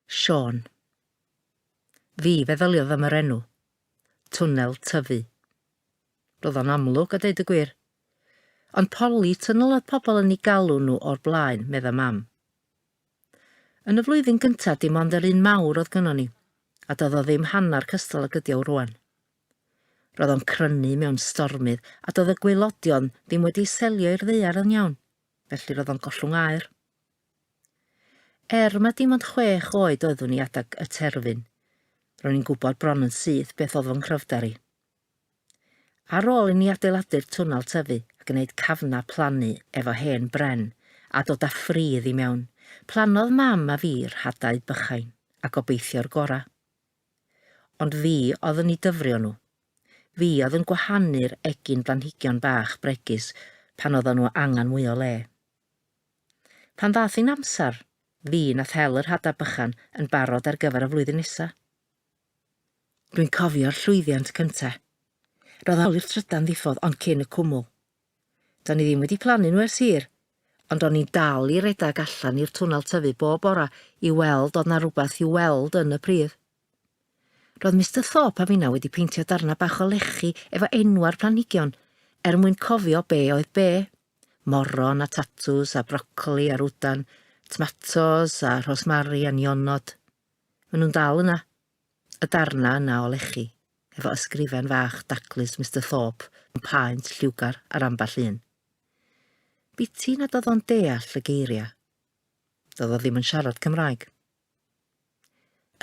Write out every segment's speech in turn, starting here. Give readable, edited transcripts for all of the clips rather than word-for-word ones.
Siôn. Fi feddyliodd am yr enw. Twnnel Tyfu. Roedd o'n amlwg, a deud y gwir. Ond polytunnel oedd pobl yn ei galw nhw o'r blaen, medda mam. Yn y flwyddyn gyntaf dim ond yr un mawr oedd gynnon ni, a doedd o ddim hanner cystal ag ydi o rwan. Roedd o'n crynu mewn stormydd a doedd y gwaelodion ddim wedi selio i'r ddaear yn iawn, felly roedd o'n gollwng aer. Er ma dim ond chwech oed oeddwn i adag y terfyn, ro'n i'n gwybod bron yn syth beth oedd fy nghryfder i. Ar ôl i ni adeiladu'r twnnel tyfu a gwneud cafnau plannu efo hen bren a dod â phridd i mewn, plannodd mam a fi'r hadau bychain a gobeithio'r gorau. Ond fi oedd yn eu dyfrio nhw. Fi oedd yn gwahanu'r egin blanhigion bach bregus pan oedden nhw angen mwy o le. Pan ddath hi'n amser, fi nath hel yr hada bychan yn barod ar gyfer y flwyddyn nesa. Dwi'n cofio'r llwyddiant cynta. Roedd hawl i'r trydan ddiffodd ond cyn y cwmwl. Do'n i ddim wedi plannu nhw ers hir, ond o'n i'n dal i redag allan i'r twnnel tyfu bob bora i weld oedd 'na rwbath i'w weld yn y pridd. Roedd Mister Thorpe a finna wedi peintio darna bach o lechi efo enwa'r planhigion er mwyn cofio be oedd be. Moron a tatws a brocoli a rwdan, tmatos a rhosmari a nionod. Maen nhw'n dal yna. Y darna yna o lechi, efo ysgrifen fach daclus Mister Thorpe yn paent lliwgar ar ambell un. Biti nad oedd o'n deall y geiriau. Doedd o ddim yn siarad Cymraeg.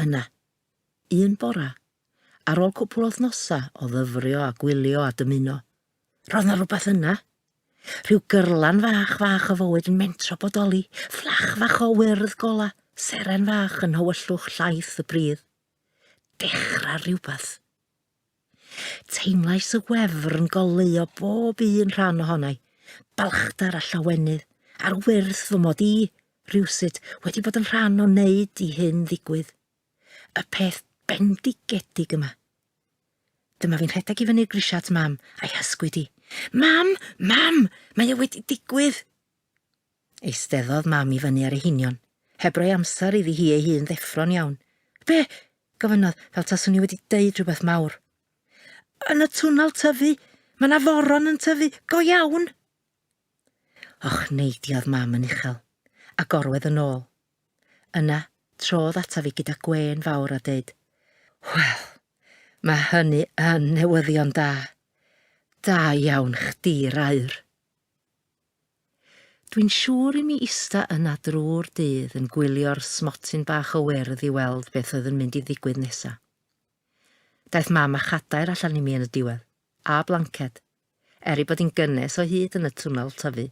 Yna, un bora, ar ôl cwpwl o wythnosau o ddyfrio a gwylio a dymuno, Roedd 'na rywbeth yna. Rhyw gyrlan fach fach o fywyd yn mentro bodoli, fflach fach o wyrdd gola, seren fach yn nhywyllwch llaith y pridd. Dechrau rhywbeth. Teimlais y wefr yn goleuo bob un rhan ohonai, balchder a llawenydd, a'r wyrth fy mod i, rhywsut, wedi bod yn rhan o wneud i hyn ddigwydd. Y peth bendigedig yma. Dyma fi'n rhedeg i fyny'r grisiau at Mam, a'i hysgwyd hi. Mam! Mam! Mae o wedi digwydd! Eisteddodd Mam i fyny ar ei hunion, heb roi amser iddi hi ei hun ddeffro'n iawn. Be? gofynnodd, fel taswn i wedi deud rhywbeth mawr. Yn y twnnel tyfu! Mae 'na foron yn tyfu! Go iawn! Ochneidiodd Mam yn uchel, a gorwedd yn ôl. Yna, trodd ataf fi gyda gwên fawr a deud, Wel, mae hynny yn newyddion da. Da iawn chdi, Raur. Dwi'n siŵr i mi ista yna drwy'r dydd yn gwylio'r smotyn bach o wyrdd i weld beth oedd yn mynd i ddigwydd nesa. Daeth mam â chadair allan i mi yn y diwedd, a blanced, er ei bod hi'n gynnes o hyd yn y twnnel tyfu.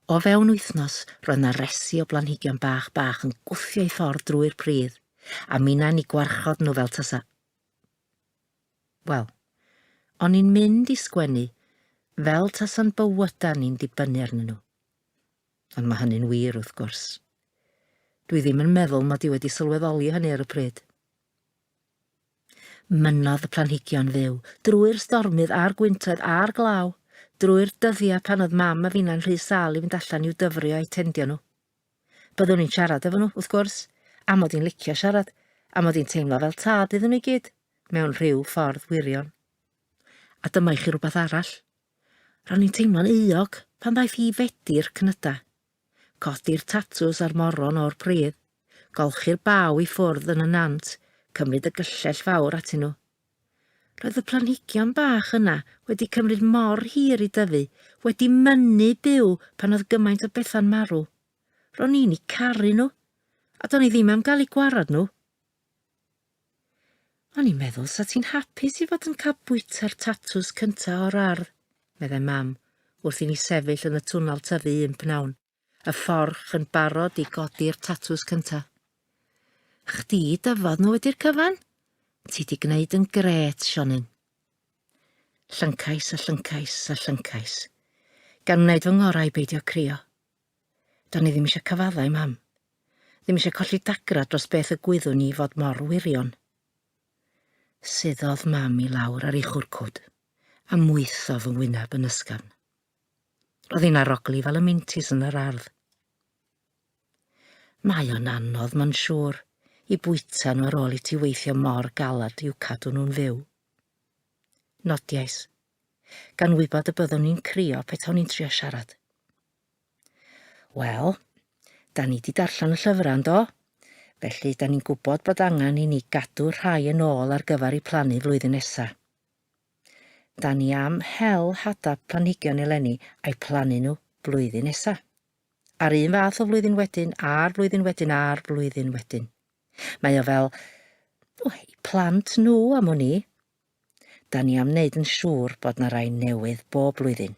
O fewn wythnos, roedd 'na resi o blanhigion bach bach yn gwthio eu ffordd drwy'r pridd, a minnau'n eu gwarchod nhw fel tasa... Wel, o'n i'n mynd i sgwennu fel tasa'n bywyda ni'n dibynnu arnyn nhw. Ond mae hynny'n wir, wrth gwrs. Dwi ddim yn meddwl mod i wedi sylweddoli hynny ar y pryd. Mynnodd y planhigion fyw, drwy'r stormydd a'r gwyntoedd a'r glaw, drwy'r dyddiau pan oedd mam a finna'n rhy sâl i fynd allan i'w dyfrio a'u tendio nhw. Byddwn i'n siarad efo nhw, wrth gwrs, am mod i'n licio siarad, a mod i'n teimlo fel tad iddyn nhw i gyd, mewn rhyw ffordd wirion. A dyma i chi rywbeth arall. Ro'n i'n teimlo'n euog pan ddaeth hi i fedi'r cnydau. Codi'r tatws a'r moron o'r pridd, golchi'r baw i ffwrdd yn y nant, cymryd y gyllell fawr atyn nhw. Roedd y planhigion bach yna wedi cymryd mor hir i dyfu, wedi mynnu byw pan oedd gymaint o bethau'n marw. Ro'n i'n eu caru nhw, a do'n i ddim am gael eu gwarad nhw. O'n i'n meddwl 'sa ti'n hapus i fod yn cael bwyta'r tatws cynta o'r ardd, meddai Mam, wrth i ni sefyll yn y twnnel tyfu un pnawn, y fforch yn barod i godi'r tatws cynta. Chdi dyfodd nhw wedi'r cyfan? Ti 'di gwneud yn grêt, Sionyn. Llyncais a llyncais a llyncais, gan wneud fy ngorau i beidio crio. Do'n i ddim eisiau cyfaddau, Mam. Ddim eisiau colli dagra dros beth y gwyddwn i fod mor wirion. Suddodd Mam i lawr ar ei chwrcwd, a mwytho fy ngwyneb yn ysgafn. Roedd hi'n arogli fel y mintys yn yr ardd. Mae o'n anodd, mae'n siŵr, i bwyta nhw ar ôl i ti weithio mor galad i'w cadw nhw'n fyw. Nodiais, gan wybod y byddwn i'n crio petawn i'n trio siarad. Wel, da ni 'di darllen y llyfrau, yn do? Felly, da ni'n gwybod bod angen i ni gadw rhai yn ôl ar gyfer eu plannu flwyddyn nesa. Da ni am hel hada planhigion eleni a'u plannu nhw blwyddyn nesa. A'r un fath o flwyddyn wedyn, a'r flwyddyn wedyn, a'r flwyddyn wedyn. Mae o fel, o, eu plant nhw am wn i. Da ni am wneud yn siŵr bod 'na rai newydd bob blwyddyn.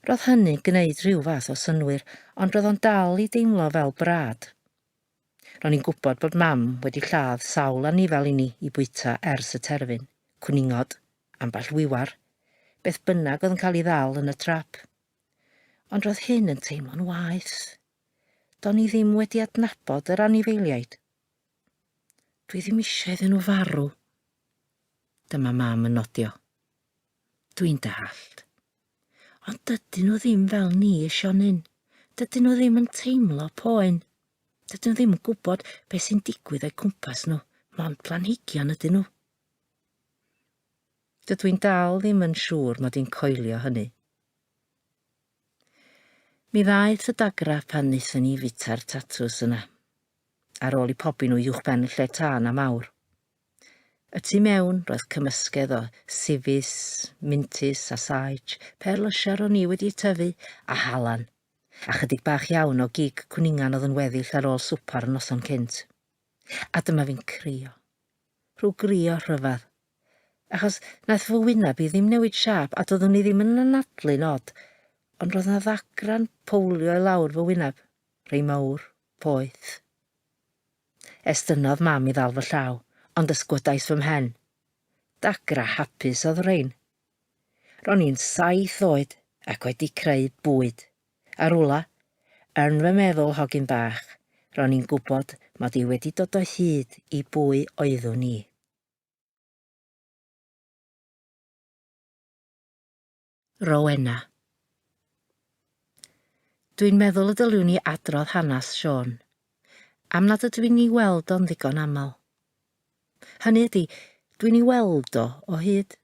Roedd hynny'n gwneud rhyw fath o synnwyr, ond roedd o'n dal i deimlo fel brad. Ro'n i'n gwybod bod Mam wedi lladd sawl anifail i ni i bwyta ers y terfyn, cwningod, ambell wiwar, beth bynnag oedd yn cael ei ddal yn y trap. Ond roedd hyn yn teimlo'n waeth. Do'n i ddim wedi adnabod yr anifeiliaid. Dwi ddim eisiau iddyn nhw farw. Dyma Mam yn nodio. Dwi'n dallt. Ond dydyn nhw ddim fel ni, Sionyn. Dydyn nhw ddim yn teimlo poen. Dydyn nhw ddim yn gwybod beth sy'n digwydd o'u cwmpas nhw. Mond planhigion ydyn nhw. Dydw i'n dal ddim yn siŵr mod i'n coelio hynny. Mi ddaeth y dagra pan wnaethon ni fwyta'r tatws yna. Ar ôl i pobi nhw uwchben y lle tân am awr. Y tu mewn, roedd cymysgedd o sifis, mintys a saets, perlysiau ro'n i wedi eu tyfu, a halan, a chydig bach iawn o gig cwningan oedd yn weddill ar ôl swpar y noson cynt. A dyma fi'n crio. Rhyw grio rhyfedd. Achos naeth fy wyneb i ddim newid siâp a doeddwn i ddim yn anadlu'n od, ond roedd 'na ddagra'n powlio i lawr fy wyneb, rhei mawr, poeth. Estynnodd mam i ddal fy llaw, ond ysgwydais fy mhen. Dagra hapus oedd rhein. Ro'n i'n saith oed ac wedi creu bwyd. A rwla, yn fy meddwl hogyn bach, ro'n i'n gwybod mod i wedi dod o hyd i bwy oeddwn i. Rowena. Dwi'n meddwl y dyliwn i adrodd hanes Siôn, am nad ydw i'n ei weld o'n ddigon aml. Hynny ydi, dwi'n ei weld o o hyd.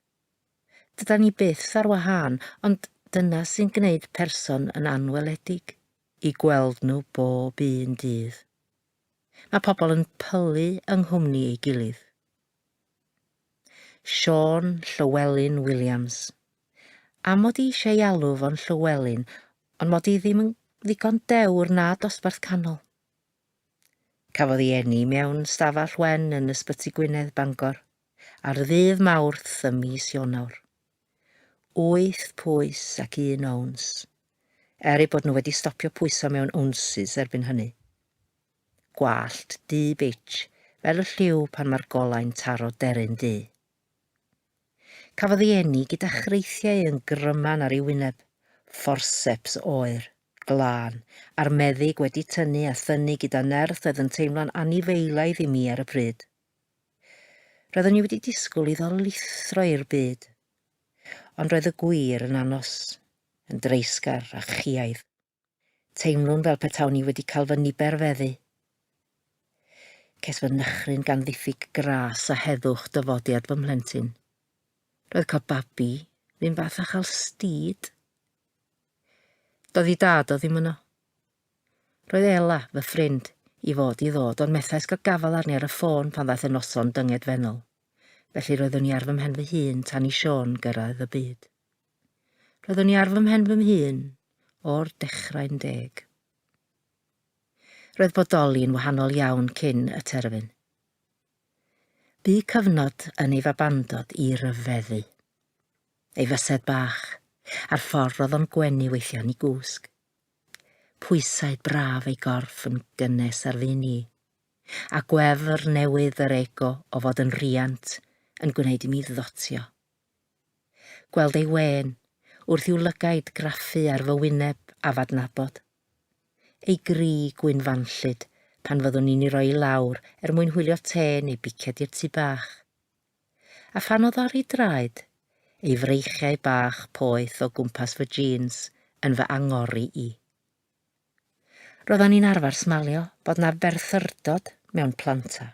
Dydan ni byth ar wahân, ond dyna sy'n gwneud person yn anweledig, i gweld nhw bob un dydd. Mae pobl yn pylu yng nghwmni ei gilydd. Siôn Llywelyn Williams. Am mod i eisiau ei alw fo'n Llywelyn, ond mod i ddim yn ddigon dewr na dosbarth canol. Cafodd ei eni mewn stafell wen yn Ysbyty Gwynedd, Bangor, ar ddydd Mawrth ym mis Ionawr. Wyth pwys ac un owns. Er eu bod nhw wedi stopio pwyso mewn ounces erbyn hynny. Gwallt du bitch, fel y lliw pan mae'r golau'n taro deryn du. Cafodd ei eni gyda chreithiau yn gryman ar ei wyneb, fforseps oer, glân, a'r meddyg wedi tynnu a thynnu gyda nerth oedd yn teimlo'n anifeilaidd i mi ar y pryd. Roeddwn i wedi disgwyl iddo lithro i'r byd, ond roedd y gwir yn anos, yn dreisgar a chiaidd. Teimlwn fel petawn i wedi cael fy niberfeddu. Ces fy nychryn gan ddiffyg gras a heddwch dyfodiad fy mhlentyn. Roedd cael babi ddim fath â chael stid. Doedd i dad o ddim yno. Roedd Ela, fy ffrind, i fod i ddod, ond methais gael gafael arni ar y ffôn pan ddaeth y noson dyngedfennol. Felly roeddwn i ar fy mhen fy hun tan i Siôn gyrraedd y byd. Roeddwn i ar fy mhen fy hun o'r dechrau'n deg. Roedd bodoli yn wahanol iawn cyn y terfyn. Bu cyfnod yn ei fabandod i ryfeddu. Ei fysedd bach, a'r ffordd roedd o'n gwenu weithiau yn ei gwsg. Pwysau braf ei gorff yn gynnes ar fy un i. A gwefr newydd yr ego o fod yn rhiant yn gwneud i mi ddotio. Gweld ei wên, wrth i'w lygaid graffu ar fy wyneb a f'adnabod. Ei gri gwynfanllyd pan fyddwn i'n ei roi i lawr er mwyn hwylio te neu biced i'r tŷ bach. A phan oedd ar ei draed, ei freichiau bach poeth o gwmpas fy jîns yn fy angori i. Roeddan ni'n arfer smalio bod 'na ferthyrdod mewn planta.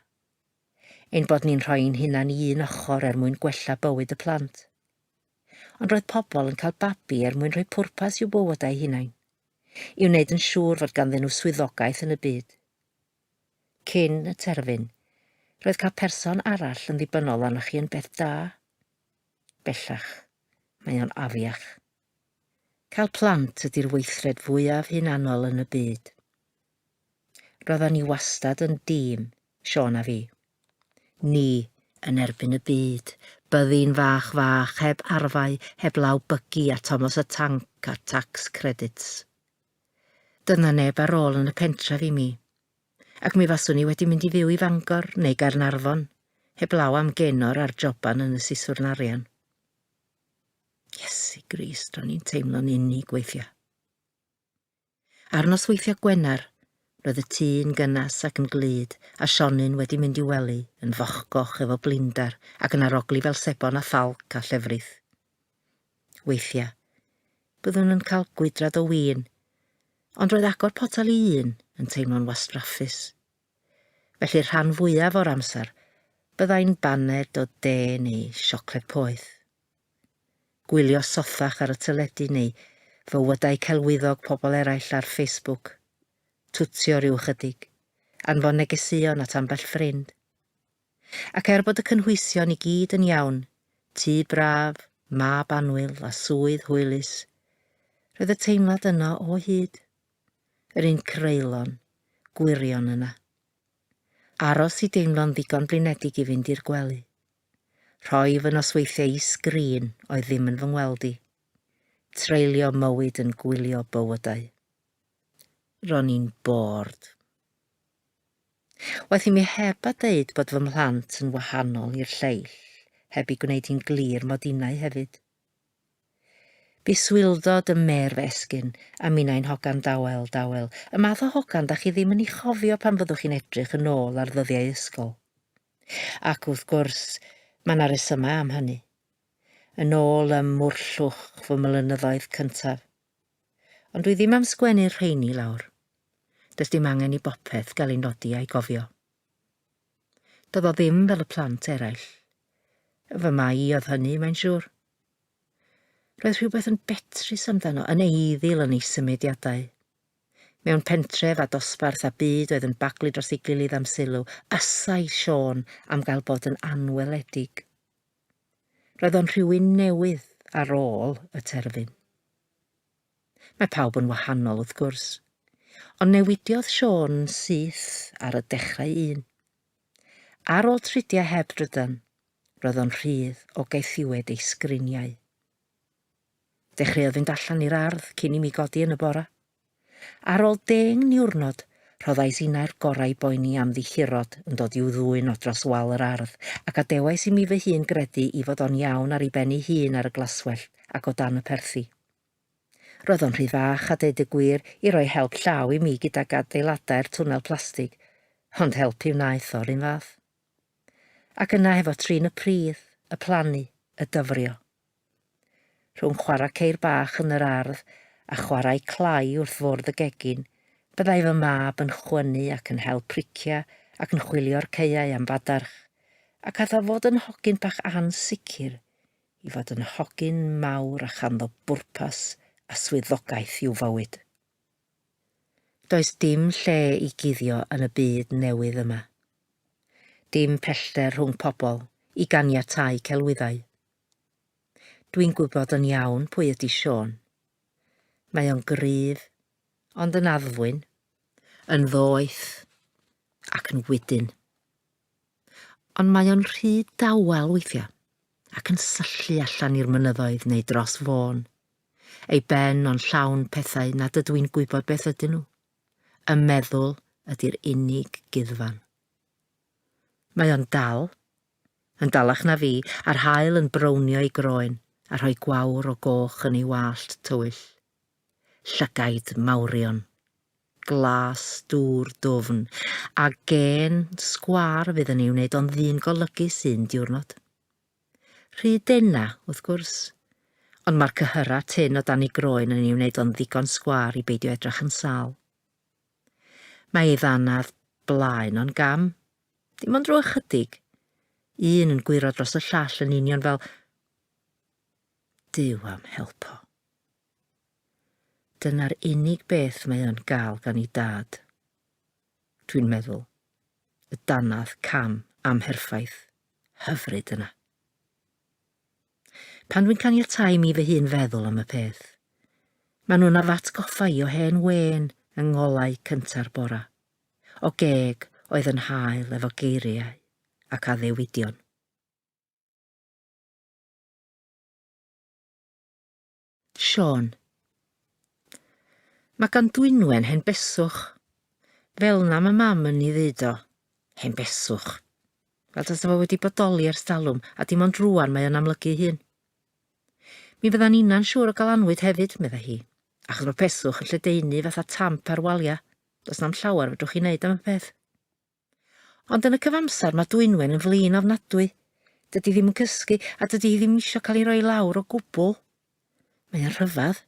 Ein bod ni'n rhoi ein hunain i un ochr er mwyn gwella bywyd y plant. Ond roedd pobl yn cael babi er mwyn rhoi pwrpas i'w bywydau eu hunain. I wneud yn siŵr fod ganddyn nhw swyddogaeth yn y byd. Cyn y terfyn, roedd cael person arall yn ddibynnol arnoch chi yn beth da. Bellach, mae o'n afiach. Cael plant ydi'r weithred fwyaf hunanol yn y byd. Roeddan ni wastad yn dîm, Siôn a fi. Ni yn erbyn y byd, byddin fach fach, heb arfau, heb law bygi a Tomos y Tanc a tax credits. Doedd 'na neb ar ôl yn y pentref i mi, ac mi faswn i wedi mynd i fyw i Fangor neu Gaernarfon, heblaw am Genor a'r joban yn y Siswrn Arian. Iesu Grist, ro'n i'n teimlo'n unig weithiau. Ar nosweithiau Gwener, roedd y tŷ'n gynnes ac yn glud, a Sionyn wedi mynd i'w wely, yn fochgoch efo blinder ac yn arogli fel sebon a thalc a llefrith. Weithiau, byddwn yn cael gwydrad o win, ond roedd agor potel i un yn teimlo'n wastraffus. Felly'r rhan fwyaf o'r amser, byddai'n baned o de neu siocled poeth. Gwylio sothach ar y teledu neu fywydau celwyddog pobl eraill ar Facebook. Twtio rhyw ychydig. Anfon negeseuon at ambell ffrind. Ac er bod y cynhwysion i gyd yn iawn, tŷ braf, mab annwyl a swydd hwylus, roedd y teimlad yno o hyd. Yr un creulon, gwirion yna. Aros i deimlo'n ddigon blinedig i fynd i'r gwely. Rhoi fy nosweithiau i sgrin oedd ddim yn fy ngweld i. Treulio mywyd yn gwylio bywydau. Ro'n i'n bored. Waeth i mi heb a deud bod fy mhlant yn wahanol i'r lleill, heb ei gwneud hi'n glir mod innau hefyd. Bu swildod ym mêr fy esgyrn, a minnau'n hogan dawel, dawel, y math o hogan 'da chi ddim yn ei chofio pan fyddwch chi'n edrych yn ôl ar ddyddiau ysgol. Ac wrth gwrs, mae 'na resymau am hynny. Yn ôl ym mwrllwch fy mlynyddoedd cyntaf. Ond dwi ddim am sgwennu'r rheini lawr. Does dim angen i bopeth gael ei nodi a'i gofio. Doedd o ddim fel y plant eraill. Fy mai i oedd hynny, mae'n siŵr. Roedd rhywbeth yn betrus amdano, yn eiddil yn ei symudiadau. Mewn pentref a dosbarth a byd oedd yn baglu dros ei gilydd am sylw, ysai Siôn am gael bod yn anweledig. Roedd o'n rhywun newydd ar ôl y terfyn. Mae pawb yn wahanol, wrth gwrs. Ond newidiodd Siôn syth ar y dechrau un. Ar ôl tridiau heb drydan, roedd o'n rhydd o gaethiwed ei sgriniau. Dechreuodd fynd allan i'r ardd cyn i mi godi yn y bora. Ar ôl deng niwrnod, rhoddais innau'r gorau i boeni am ddihirod yn dod i'w ddwyn o dros wal yr ardd, ac adewais i mi fy hun gredu i fod o'n iawn ar ei ben ei hun ar y glaswellt ac o dan y perthi. Roedd o'n rhy fach, a deud y gwir, i roi help llaw i mi gydag adeiladau'r twnnel plastig, ond helpu wnaeth o'r un fath. Ac yna hefo trin y pridd, y plannu, y dyfrio. Rhwng chwarae ceir bach yn yr ardd a chwarae clai wrth fwrdd y gegin, byddai fy mab yn chwynnu ac yn hel priciau ac yn chwilio'r caeau am fadarch, ac addo fod yn hogyn bach ansicr i fod yn hogyn mawr a chanddo bwrpas a swyddogaeth i'w fywyd. Does dim lle i guddio yn y byd newydd yma. Dim pellter rhwng pobl i ganiatáu celwyddau. Dwi'n gwybod yn iawn pwy ydy Siôn. Mae o'n gryf, ond yn addfwyn, yn ddoeth ac yn wydyn. Ond mae o'n rhy dawel weithiau, ac yn syllu allan i'r mynyddoedd neu dros Fôn. Ei ben o'n llawn pethau nad ydw i'n gwybod beth ydyn nhw. Y meddwl ydy'r unig guddfan. Mae o'n dal, yn dalach na fi, a'r haul yn brownio ei groen a rhoi gwawr o goch yn ei wallt tywyll. Llygaid mawrion. Glas dŵr dwfn, a gên sgwâr fydd yn ei wneud o'n ddyn golygus un diwrnod. Rhy dena, wrth gwrs. Ond mae'r cyhyrau tyn o dan ei groen yn ei wneud o'n ddigon sgwâr i beidio edrach yn sâl. Mae ei ddannedd blaen o'n gam. Dim ond rhyw ychydig. Un yn gwyro dros y llall yn union fel... Duw am helpo. Dyna'r unig beth mae o'n gael gan ei dad. Dwi'n meddwl. Y dannadd cam amherffaith, hyfryd yna. Pan dwi'n caniatáu i mi fy hun feddwl am y peth, maen nhw'n f'atgoffa i o hen wên yng ngolau cynta'r bora, o geg oedd yn hael efo geiriau ac addewidion. Siôn. Mae gan Dwynwen hen beswch. Fel 'na mae mam yn 'i ddeud o. Hen beswch. Fel tasa fo wedi bodoli ers talwm a dim ond rŵan mae o'n amlygu ei hun. Mi fyddan ninna'n siŵr o gael annwyd hefyd, meddai hi, achos mae peswch yn lledaenu fatha tamp ar walia. Does na'm llawer fedrwch chi wneud am y peth. Ond yn y cyfamser mae Dwynwen yn flin ofnadwy. Dydy ddim yn cysgu a dydy hi ddim isio cael ei roi i lawr o gwbl. Mae o'n rhyfedd.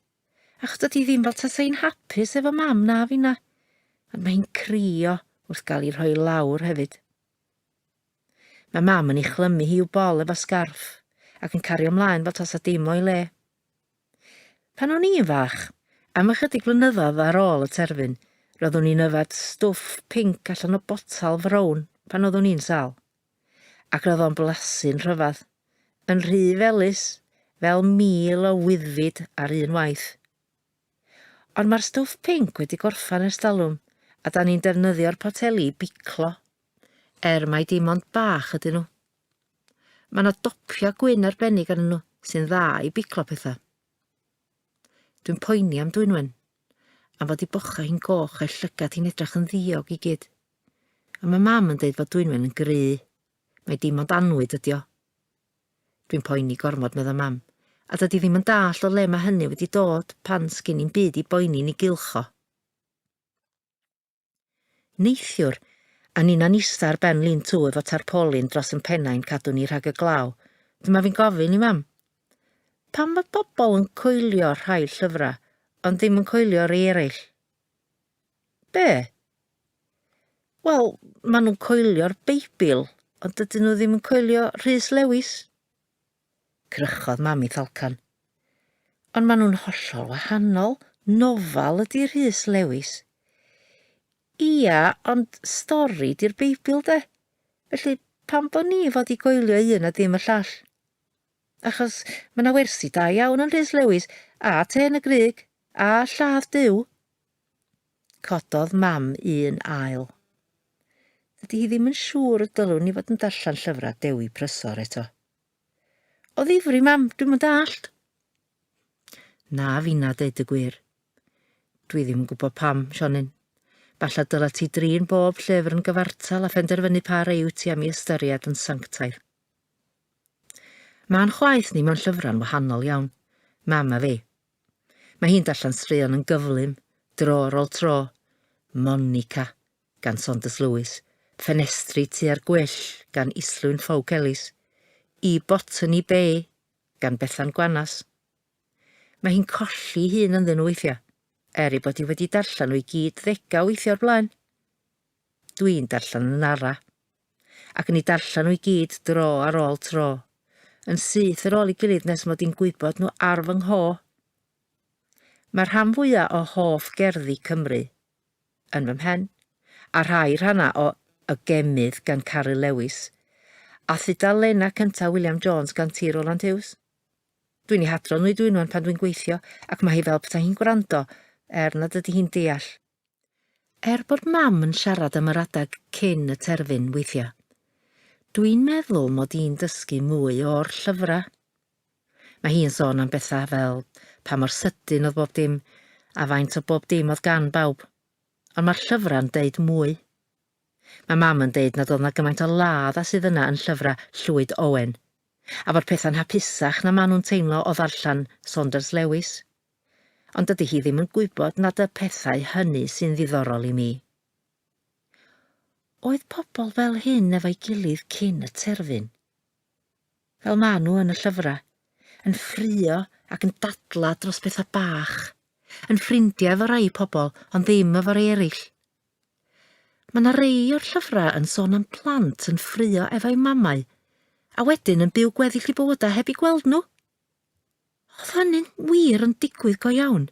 Achos dydy hi ddim fel tasa hi'n hapus efo mam na finna. Ond mae hi'n crio wrth gael ei rhoi i lawr hefyd. Mae mam yn ei chlymu hi i'w bol efo sgarff ac yn cario ymlaen fel tasa dim o'i le. Pan o'n i'n fach, am ychydig flynyddoedd ar ôl y terfyn, roeddwn i'n yfed stwff pinc allan o botel frown pan oeddwn i'n sâl. Ac roedd o'n blasu'n rhyfedd, yn rhy felys, fel mil o wyddfid ar un waith. Ond mae'r stwff pinc wedi gorffan ers talwm, a 'dan ni'n defnyddio'r poteli i biclo. Er mai dim ond bach ydyn nhw. Mae 'na dopiau gwyn arbennig arnyn nhw sy'n dda i biclo pethau. Dwi'n poeni am Dwynwen, am fod 'i bochau hi'n goch a'i llygad hi'n edrych yn ddiog i gyd. A mae mam yn deud fod Dwynwen yn gry, mai dim ond annwyd ydi o. Dwi'n poeni gormod, medda mam, a dydi ddim yn dallt o le mae hynny wedi dod pan sgin i'm byd i boeni'n ei gylch o. Neithiwr, a ninna'n ista ar ben lean to efo tarpolin dros 'yn pennau'n cadw ni rhag y glaw, dyma fi'n gofyn i mam, Pam fod pobl yn coelio rhai llyfrau ond ddim yn coelio rei eraill? Be? Wel, maen nhw'n coelio'r Beibl, ond dydyn nhw ddim yn coelio Rhys Lewis. Crychodd mam i thalcan. Ond maen nhw'n hollol wahanol, nofel ydi Rhys Lewis. Ia, ond stori di'r Beibl de. Felly, pam bod ni fod i goelio un a dim y llall? Achos mae 'na wersi da iawn yn Rhys Lewis, a Te yn y Grug, a Lladd Duw. Cododd mam un ail. Dydy hi ddim yn siŵr y dylwn i fod yn darllen llyfrau Dewi Prysor eto. O ddifri, mam, dwi'm yn dallt. Na finna, deud y gwir. Dwi ddim yn gwybod pam, Sionyn. Falla dyla ti drin bob llyfr yn gyfartal a phenderfynu pa rei wyt ti am i ystyried yn sanctaidd. Ma'n chwaeth ni mewn llyfrau'n wahanol iawn, mam a fi. Mae hi'n darllen straeon yn gyflym, dro ar ôl tro. Monica, gan Saunders Lewis, Ffenestri Tua'r Gwyll gan Islwyn Ffowc Elis, I Botany Bay gan Bethan Gwanas. Mae hi'n colli ei hun ynddyn nhw weithiau, er ei bod hi wedi darllen nhw i gyd ddegau o weithiau o'r blaen. Dwi'n darllen yn ara, ac yn eu darllen nhw i gyd dro ar ôl tro, yn syth ar ôl ei gilydd nes mod i'n gwybod nhw ar fy ngho. Mae'r rhan fwyaf o hoff gerddi Cymru yn fy mhen, a rhai rhannau o Y Gemydd gan Caryl Lewis, a thudalennau cyntaf William Jones gan T Roland Hughes. Dwi'n ei hadrodd nhw i Dwynwen pan dwi'n gweithio, ac mae hi fel petai hi'n gwrando, er nad ydy hi'n deall. Er bod Mam yn siarad am yr adeg cyn y terfyn, weithiau, dwi'n meddwl mod i'n dysgu mwy o'r llyfrau. Mae hi'n sôn am bethau fel pa mor sydyn oedd bob dim a faint o bob dim oedd gan bawb. Ond mae'r llyfrau'n deud mwy. Mae mam yn deud nad oedd 'na gymaint o ladd â sydd yna yn llyfrau Llwyd Owen, a fod pethau'n hapusach na maen nhw'n teimlo o ddarllen Saunders Lewis. Ond dydy hi ddim yn gwybod nad y pethau hynny sy'n ddiddorol i mi. Oedd pobl fel hyn efo'i gilydd cyn y terfyn? Fel maen nhw yn y llyfrau, yn ffraeo ac yn dadlau dros bethau bach, yn ffrindiau efo rai pobl ond ddim efo rei eraill. Mae 'na rei o'r llyfrau yn sôn am plant yn ffraeo efo'u mamau, a wedyn yn byw gweddill eu bywydau heb eu gweld nhw. Oedd hynny'n wir yn digwydd go iawn?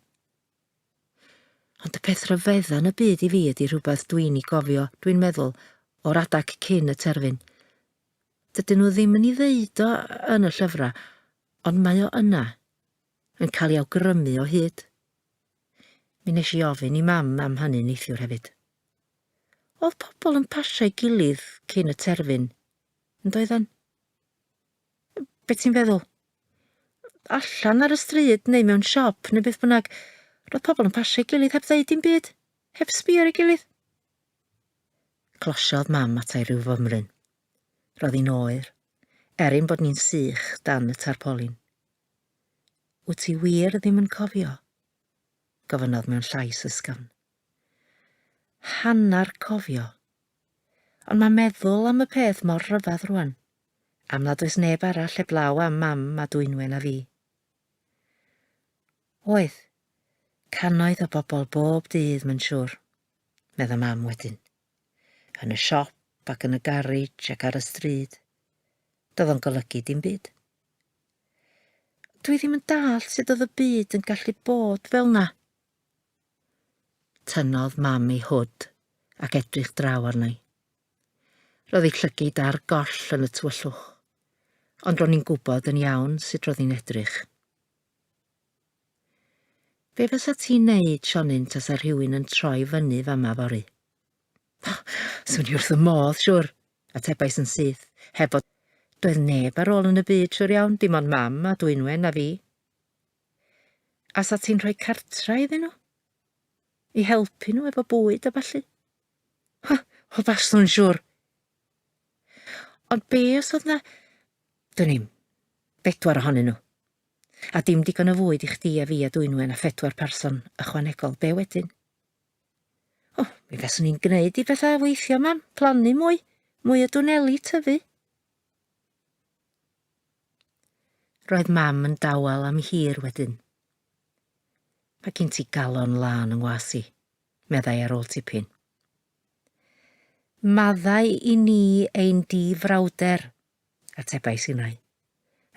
Ond y peth rhyfedda yn y byd i fi ydy rhywbeth dwi'n ei gofio, dwi'n meddwl, o'r adag cyn y terfyn. Dydyn nhw ddim yn ei ddeud o yn y llyfrau, ond mae o yna, yn cael ei awgrymu o hyd. Mi nes i ofyn i mam am hynny neithiwr hefyd. Oedd pobl yn pasio'i gilydd cyn y terfyn, yn doedden? Be ti'n feddwl? Allan ar y stryd neu mewn siop neu beth bynnag, roedd pobl yn pasio'i gilydd heb ddeud dim byd, heb sbio ar ei gilydd. Closiodd mam atai rhyw fymryn. Roedd hi'n oer, er ein bod ni'n sych dan y tarpolin. Wyt ti wir ddim yn cofio? gofynnodd mewn llais ysgafn. Hannar cofio. Ond mae meddwl am y peth mor rhyfedd rwan, am nad oes neb arall heblaw am mam a Dwynwen a fi. Oedd, cannoedd o bobl bob dydd, mae'n siŵr, medda mam wedyn. Yn y siop ac yn y garej ac ar y stryd. Doedd o'n golygu dim byd. Dwi ddim yn dallt sut oedd y byd yn gallu bod fel 'na. Tynnodd mam ei hwd ac edrych draw arna i. Roedd ei llygaid ar goll yn y tywyllwch, ond ro'n i'n gwybod yn iawn sut roedd hi'n edrych. Be fysa ti'n neud, Sionyn, tasa rhywun yn troi fyny fama fory? Swn i wrth y modd, siwr, atebais yn syth, heb fod... Doedd neb ar ôl yn y byd, siwr iawn, dim ond mam a Dwynwen a fi. A sa ti'n rhoi cartra iddyn nhw? I helpu nhw efo bwyd a ballu? Ha, o baswn siwr. Ond be os oedd na... Dwn i'm, bedwar ohonyn nhw. A dim digon o fwyd i chdi a fi a Dwynwen a phedwar person ychwanegol, be wedyn? O, mi faswn i'n gwneud i bethau weithio, mam, plannu mwy, mwy o dwneli tyfu. Roedd mam yn dawel am hir wedyn. Mae gen ti galon lân yng ngwas i, meddai ar ôl tipyn. Maddau i ni ein di-frawder, atebais innau,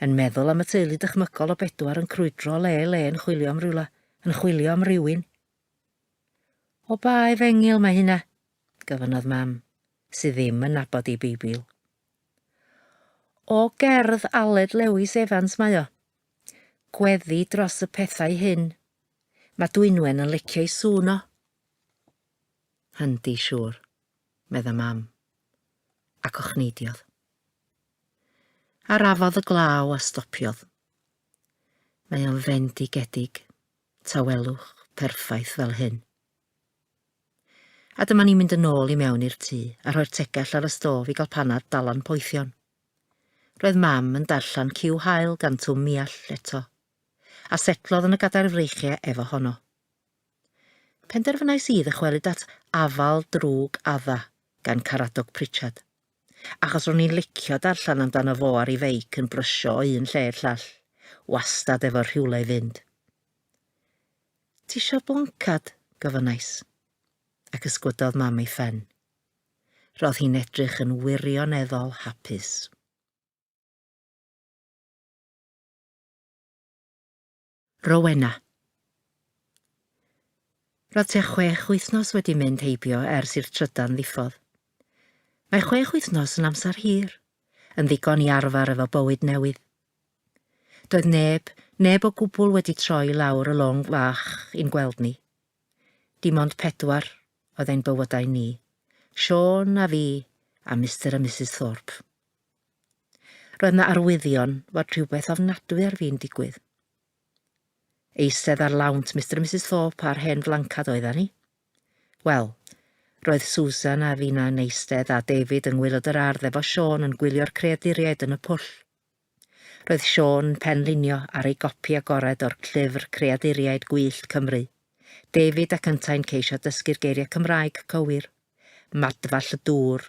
yn meddwl am y teulu dychmygol o bedwar yn crwydro le i le yn chwilio am rywle, yn chwilio am rywun. O ba efengyl mae hynna? gofynnodd mam, sydd ddim yn nabod ei Beibl. O gerdd Aled Lewis Evans mae o. Gweddi dros y pethau hyn. Mae Dwynwen yn licio'i sŵn o. Yndi, siŵr, medda mam, ac ochneidiodd. Arafodd y glaw a stopiodd. Mae o'n fendigedig. Tawelwch perffaith fel hyn. A dyma ni'n mynd yn ôl i mewn i'r tŷ a rhoi'r tegell ar y stôf i gael panad dalan poethion. Roedd mam yn darllen Cyw Haul gan Twm Miall eto, a setlodd yn y gadair freichiau efo honno. Penderfynais i ddychwelyd at Afal Drwg Adda gan Caradog Pritchard. Achos ro'n i'n licio darllen amdano fo ar ei feic yn brysio o un lle i'r llall, wastad efo rhywle i fynd. Tisio blancad? gofynnais. Ac ysgwydodd mam ei phen. Roedd hi'n edrych yn wirioneddol hapus. Rowena. Roedd tua chwech wythnos wedi mynd heibio ers i'r trydan ddiffodd. Mae chwech wythnos yn amser hir, yn ddigon i arfer efo bywyd newydd. Doedd neb, neb o gwbl wedi troi lawr y lôn fach i'n gweld ni. Dim ond pedwar oedd ein bywydau ni, Siôn a fi a Mister a Misus Thorpe. Roedd 'na arwyddion fod rhywbeth ofnadwy ar fin digwydd. Eistedd ar lawnt Mister a Misus Thorpe a'r hen flancad oeddan ni. Wel, roedd Susan a finna'n eistedd a David yng ngwaelod yr ardd efo Siôn yn gwylio'r creaduriaid yn y pwll. Roedd Siôn yn penlinio ar ei gopi agored o'r llyfr Creaduriaid Gwyllt Cymru, David ac yntau'n ceisio dysgu'r geiriau Cymraeg cywir. Madfall y dŵr,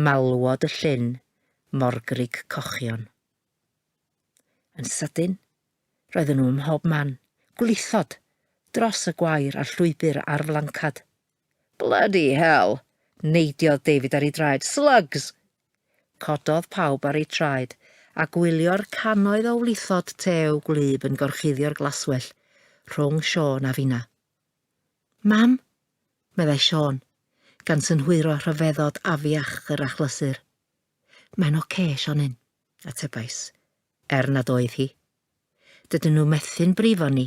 malwod y llyn, morgrug cochion. Yn sydyn, roedden nhw ym mhob man, gwlithod, dros y gwair a'r llwybr a'r flancad. Bloody hell! Neidiodd David ar ei draed. Slugs! Cododd pawb ar eu traed a gwylio'r cannoedd o wlithod tew gwlyb yn gorchuddio'r glaswellt rhwng Siôn a finna. Mam! meddai Siôn, gan synhwyro rhyfeddod afiach yr achlysur. Mae'n ocê, Sionyn, atebais, er nad oedd hi. Dydyn nhw methu'n brifo ni.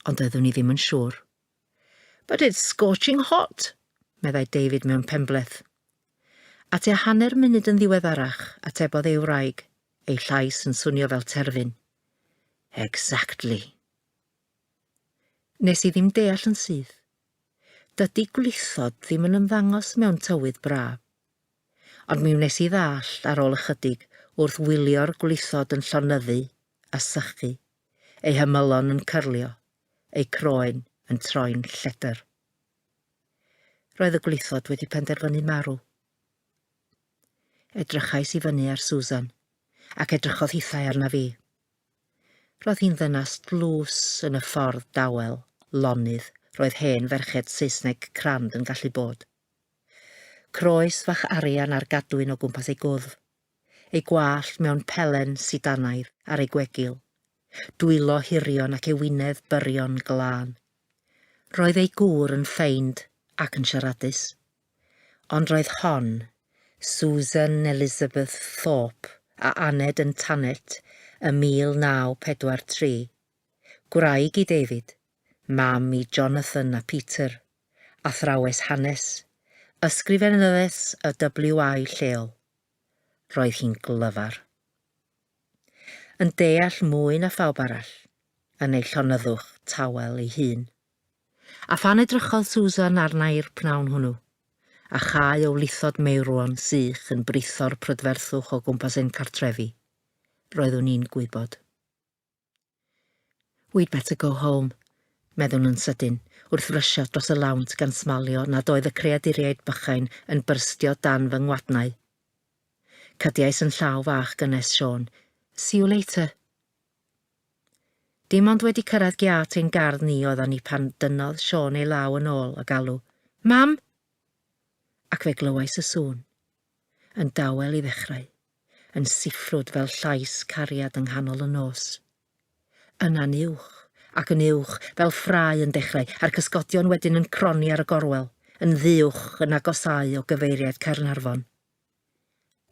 Ond doeddwn i ddim yn siŵr. But it's scorching hot, meddai David mewn penbleth. A tua hanner munud yn ddiweddarach, atebodd ei wraig, ei llais yn swnio fel terfyn. Exactly. Nes i ddim deall yn syth. Dydy gwlithod ddim yn ymddangos mewn tywydd braf. Ond mi wnes i ddallt ar ôl ychydig wrth wylio'r gwlithod yn llonyddu a sychu, eu hymylon yn cyrlio, eu croen yn troi'n lledr. Roedd y gwlithod wedi penderfynu marw. Edrychais i fyny ar Susan, ac edrychodd hithau arna fi. Roedd hi'n ddynas dlws yn y ffordd dawel, lonydd, roedd hen ferched Saesneg crand yn gallu bod. Croes fach arian ar gadwyn o gwmpas ei gwddf, ei gwallt mewn pelen sidanaidd ar ei gwegil, dwylo hirion ac ewinedd byrion glân. Roedd ei gŵr yn ffeind ac yn siaradus. Ond roedd hon, Susan Elizabeth Thorpe, a aned yn Thanet ym 1943, gwraig i David, mam i Jonathan a Peter, athrawes hanes, ysgrifenyddes y WI lleol. Roedd hi'n glyfar. Yn deall mwy na phawb arall, yn ei llonyddwch tawel ei hun. A phan edrychodd Susan arna i'r pnawn hwnnw, a chau o wlithod meirwon sych yn britho'r prydferthwch o gwmpas ein cartrefi, roeddwn i'n gwybod. We'd better go home, meddwn yn sydyn, wrth frysio dros y lawnt gan smalio nad oedd y creaduriaid bychain yn byrstio dan fy ngwadnau. Cydiais yn llaw fach gynnes Siôn. See you later. Dim ond wedi cyrraedd giât ein gardd ni oeddan ni pan dynnodd Siôn ei law yn ôl a galw, Mam! Ac fe glywais y sŵn. Yn dawel i ddechrau. yn siffrwd fel llais cariad yng nghanol y nos. Yna'n uwch, ac yn uwch, fel ffrae yn dechrau, a'r cysgodion wedyn yn cronni ar y gorwel, yn ddiwch, yn agosáu o gyfeiriad Caernarfon.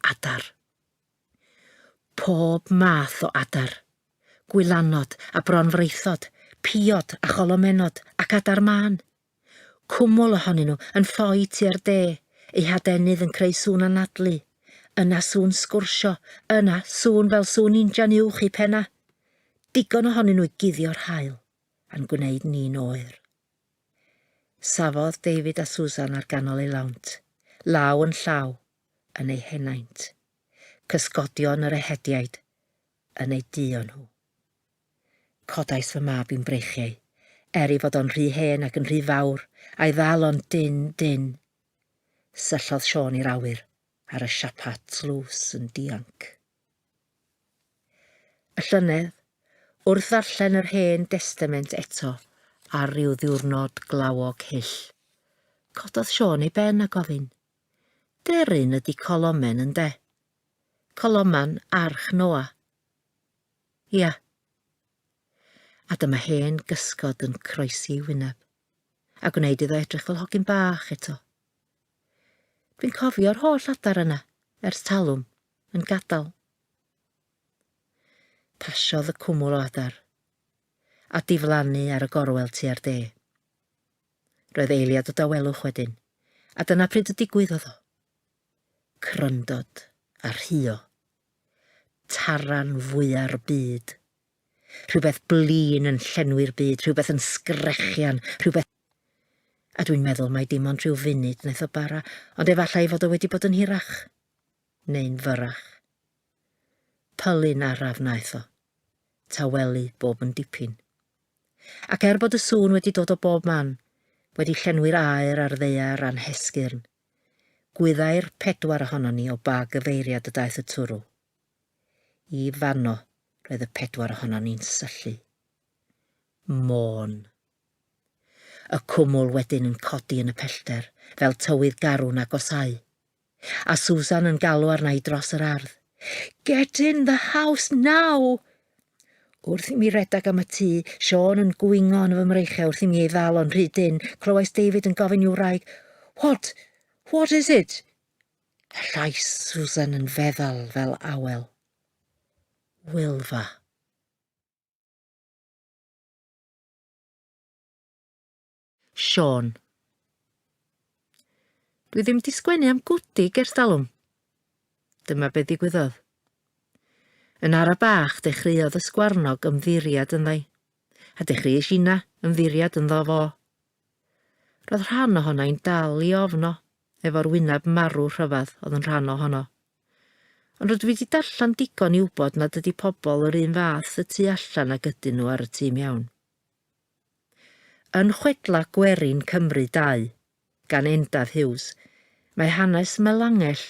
Adar. Pob math o adar. Gwylanod a bronfreithod, piod a cholomennod ac adar mân. Cwmwl ohonyn nhw yn ffoi tua'r de, eu hadenydd yn creu sŵn anadlu, yna sŵn sgwrsio, yna sŵn fel sŵn injan uwch eu pennau. Digon ohonyn nhw i guddio'r haul, a'n gwneud ni'n oer. Safodd David a Susan ar ganol eu lawnt, law yn llaw, yn eu henaint. Cysgodion yr ehediaid yn eu duo nhw. Codais fy mab i'm breichiau, er ei fod o'n rhy hen ac yn rhy fawr, a'i ddal o'n dynn, dynn. Syllodd Siôn i'r awyr ar y siapat tlws yn dianc. Y llynedd, wrth ddarllen yr Hen Destament eto ar ryw ddiwrnod glawog hyll, cododd Siôn ei ben a gofyn, Deryn ydi colomen ynde? Coloman arch Noa. Ia. A dyma hen gysgod yn croesi ei wyneb, a gwneud iddo edrych fel hogyn bach eto. Dwi'n cofio'r holl adar yna, ers talwm, yn gadael. Pasiodd y cwmwl o adar, a diflannu ar y gorwel tua'r de. Roedd eiliad o dawelwch wedyn, a dyna pryd y digwyddodd o. Cryndod a rhuo. Taran fwya'r byd. Rhywbeth blin yn llenwi'r byd, rhywbeth yn sgrechian, rhywbeth... A dwi'n meddwl mai dim ond rhyw funud wnaeth o bara, ond efallai ei fod o wedi bod yn hirach. Neu'n fyrrach. Pylu'n araf wnaeth o. Tawelu bob yn dipyn. Ac er bod y sŵn wedi dod o bob man, wedi llenwi'r aer a'r ddaear a'n hesgyrn, Gwyddai'r pedwar ohonon ni o ba gyfeiriad y daeth y twrw. I fanno roedd y pedwar ohonon ni'n syllu. Môn. Y cwmwl wedyn yn codi yn y pellter, fel tywydd garw'n agosáu. A Susan yn galw arna i dros yr ardd. Get in the house now! Wrth i mi redag am y tŷ, Siôn yn gwingo yn fy mreichiau wrth i mi ei ddal o'n rhy dynn, clywais David yn gofyn i'w wraig, What? What is it? A llais Susan yn feddal fel awel. Wylfa. Siôn. Dwi ddim 'di sgwennu am Gwdig ers talwm. Dyma be ddigwyddodd. Yn ara bach dechreuodd y sgwarnog ymddiried ynddo. A dechreuais inna ymddiried ynddo fo. Roedd rhan ohona i'n dal i ofno, efo'r wyneb marw rhyfedd oedd yn rhan ohono. Ond rydw i wedi darllen digon i wybod nad ydy pobl yr un fath y tu allan ag ydyn nhw ar y tu mewn. Yn Chwedlau Gwerin Cymru 2, gan Endaf Hughes, mae hanes Melangell,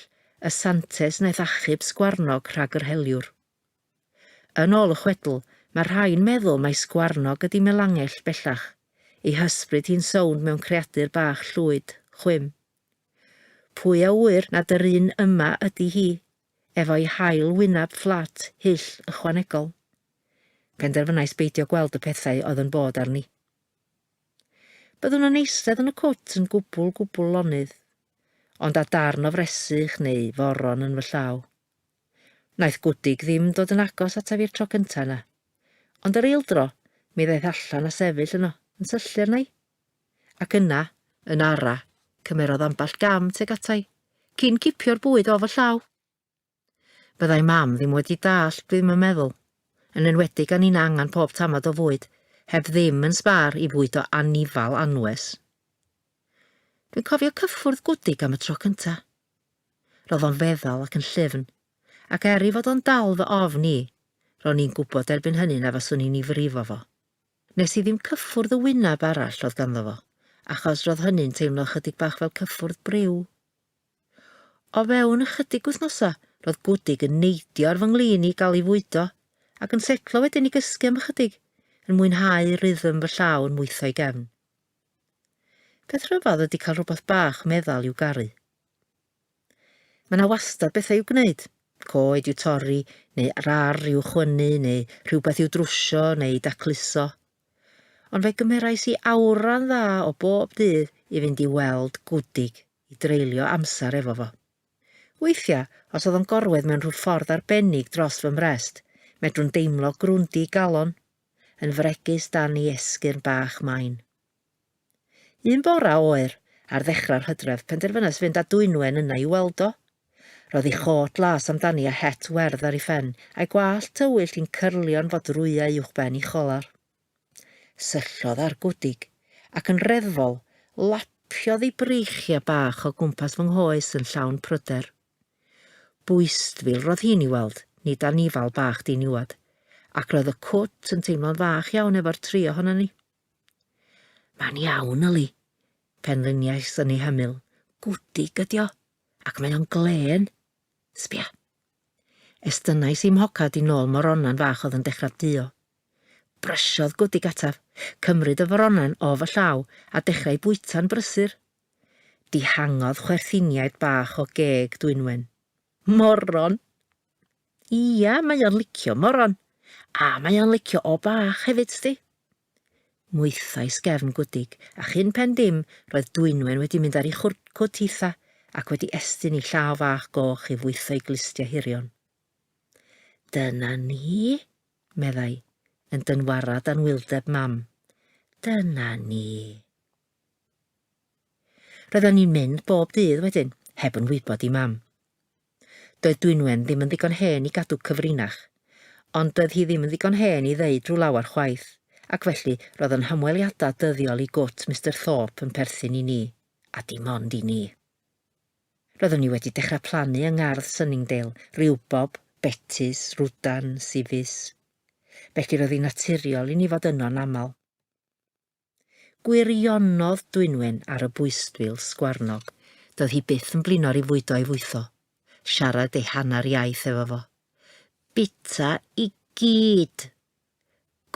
y santes wnaeth achub Sgwarnog rhag yr heliwr. Yn ôl y chwedl, mae rhai'n meddwl mai Sgwarnog ydi Melangell bellach, ei hysbryd hi'n sownd mewn creadur bach llwyd, chwim. Pwy a ŵyr nad yr un yma ydi hi, efo'i hail wyneb fflat, hyll, ychwanegol? Penderfynais beidio gweld y pethau oedd yn bod arni. Byddwn yn eistedd yn y cwt yn gwbl, gwbl lonydd, ond â darn o fresych neu foron yn fy llaw. Wnaeth Gwdig ddim dod yn agos ataf i'r tro cyntaf yna. Ond yr eildro, mi ddaeth allan a sefyll yno, yn syllu arna i. Ac yna, yn ara, cymerodd ambell gam tuag ata i, cyn cipio'r bwyd o fy llaw. Byddai mam ddim wedi dallt, dwi ddim yn meddwl. Yn enwedig gan inna angan pob tamad o fwyd, heb ddim yn sbâr i fwydo anifal anwes. Dwi'n cofio cyffwrdd Gwdig am y tro cynta. Roedd o'n feddal ac yn llyfn, ac er i fod o'n dal fy ofn i, ro'n i'n gwybod erbyn hynny na faswn i'n 'i frifo fo. Nes i ddim cyffwrdd y wyneb arall oedd ganddo fo, achos roedd hynny'n teimlo ychydig bach fel cyffwrdd briw. O fewn ychydig wythnosau, roedd Gwdig yn neidio ar fy nglin i gael ei fwydo, ac yn setlo wedyn i gysgu am ychydig, yn mwynhau rhythm fy llaw yn mwytho'i gefn. Peth rhyfedd ydy cael rhywbeth bach meddal i'w garu. Mae 'na wastad bethau i'w gwneud, coed i'w torri, neu rar i'w chwynnu, neu rhywbeth i'w drwsio neu dacluso. Ond fe gymerais i awran dda o bob dydd i fynd i weld Gwdig. i dreulio amser efo fo. Weithiau, os oedd o'n gorwedd mewn rhyw ffordd arbennig dros fy mrest, medrwn deimlo grwndi galon, yn fregus dan ei esgyrn bach main. Un bora oer, ar ddechrau'r hydref, penderfynais fynd â Dwynwen yna i weld o. Roedd ei chôt las amdani a het werdd ar ei phen, a'i gwallt tywyll yn cyrlio'n fodrwyau uwchben ei cholar. Syllodd ar Gwdig, ac yn reddfol, lapiodd ei breichiau bach o gwmpas fy nghoes yn llawn pryder. Bwystfil roedd hi'n ei weld, nid anifal bach diniwad, ac roedd y cwt yn teimlo'n fach iawn efo'r tri ohonon ni. Mae'n iawn, Yli, penliniais yn ei hymyl. Gwdig ydi o, ac mae o'n glên. Sbia. Estynnais i'm mhocad i nôl moronen fach oedd yn dechrau duo. Brysiodd Gwdig ataf, cymryd y foronen o fy llaw a dechrau bwyta'n brysur. Dihangodd chwerthiniaid bach o geg Dwynwen. Moron! Ia, mae o'n licio moron. A mae o'n licio o bach hefyd, sti. Mwythais gefn Gwdig, a chyn pen dim, roedd Dwynwen wedi mynd ar ei chwrcwt hitha ac wedi estyn ei llaw fach goch i fwytho'i glustiau hirion. Dyna ni, meddai, yn dynwarad anwyldeb mam. Dyna ni. Roedden ni'n mynd bob dydd wedyn, heb yn wybod i mam. Doedd Dwynwen ddim yn ddigon hen i gadw cyfrinach, ond doedd hi ddim yn ddigon hen i ddeud rhyw lawer chwaith, ac felly roedd yn hymweliadau dyddiol i gwt Mister Thorpe yn perthyn i ni, a dim ond i ni. Roeddwn i wedi dechrau plannu yng ngardd Sunningdale, riwbob, betys, rwdan, sifis. Felly roedd hi'n naturiol i ni fod yno'n aml. Gwirionodd Dwynwen ar y bwystfil sgwarnog. Doedd hi byth yn blino ar ei fwydo a'i fwytho. Siarad ei hanner iaith efo fo. Bita i gyd!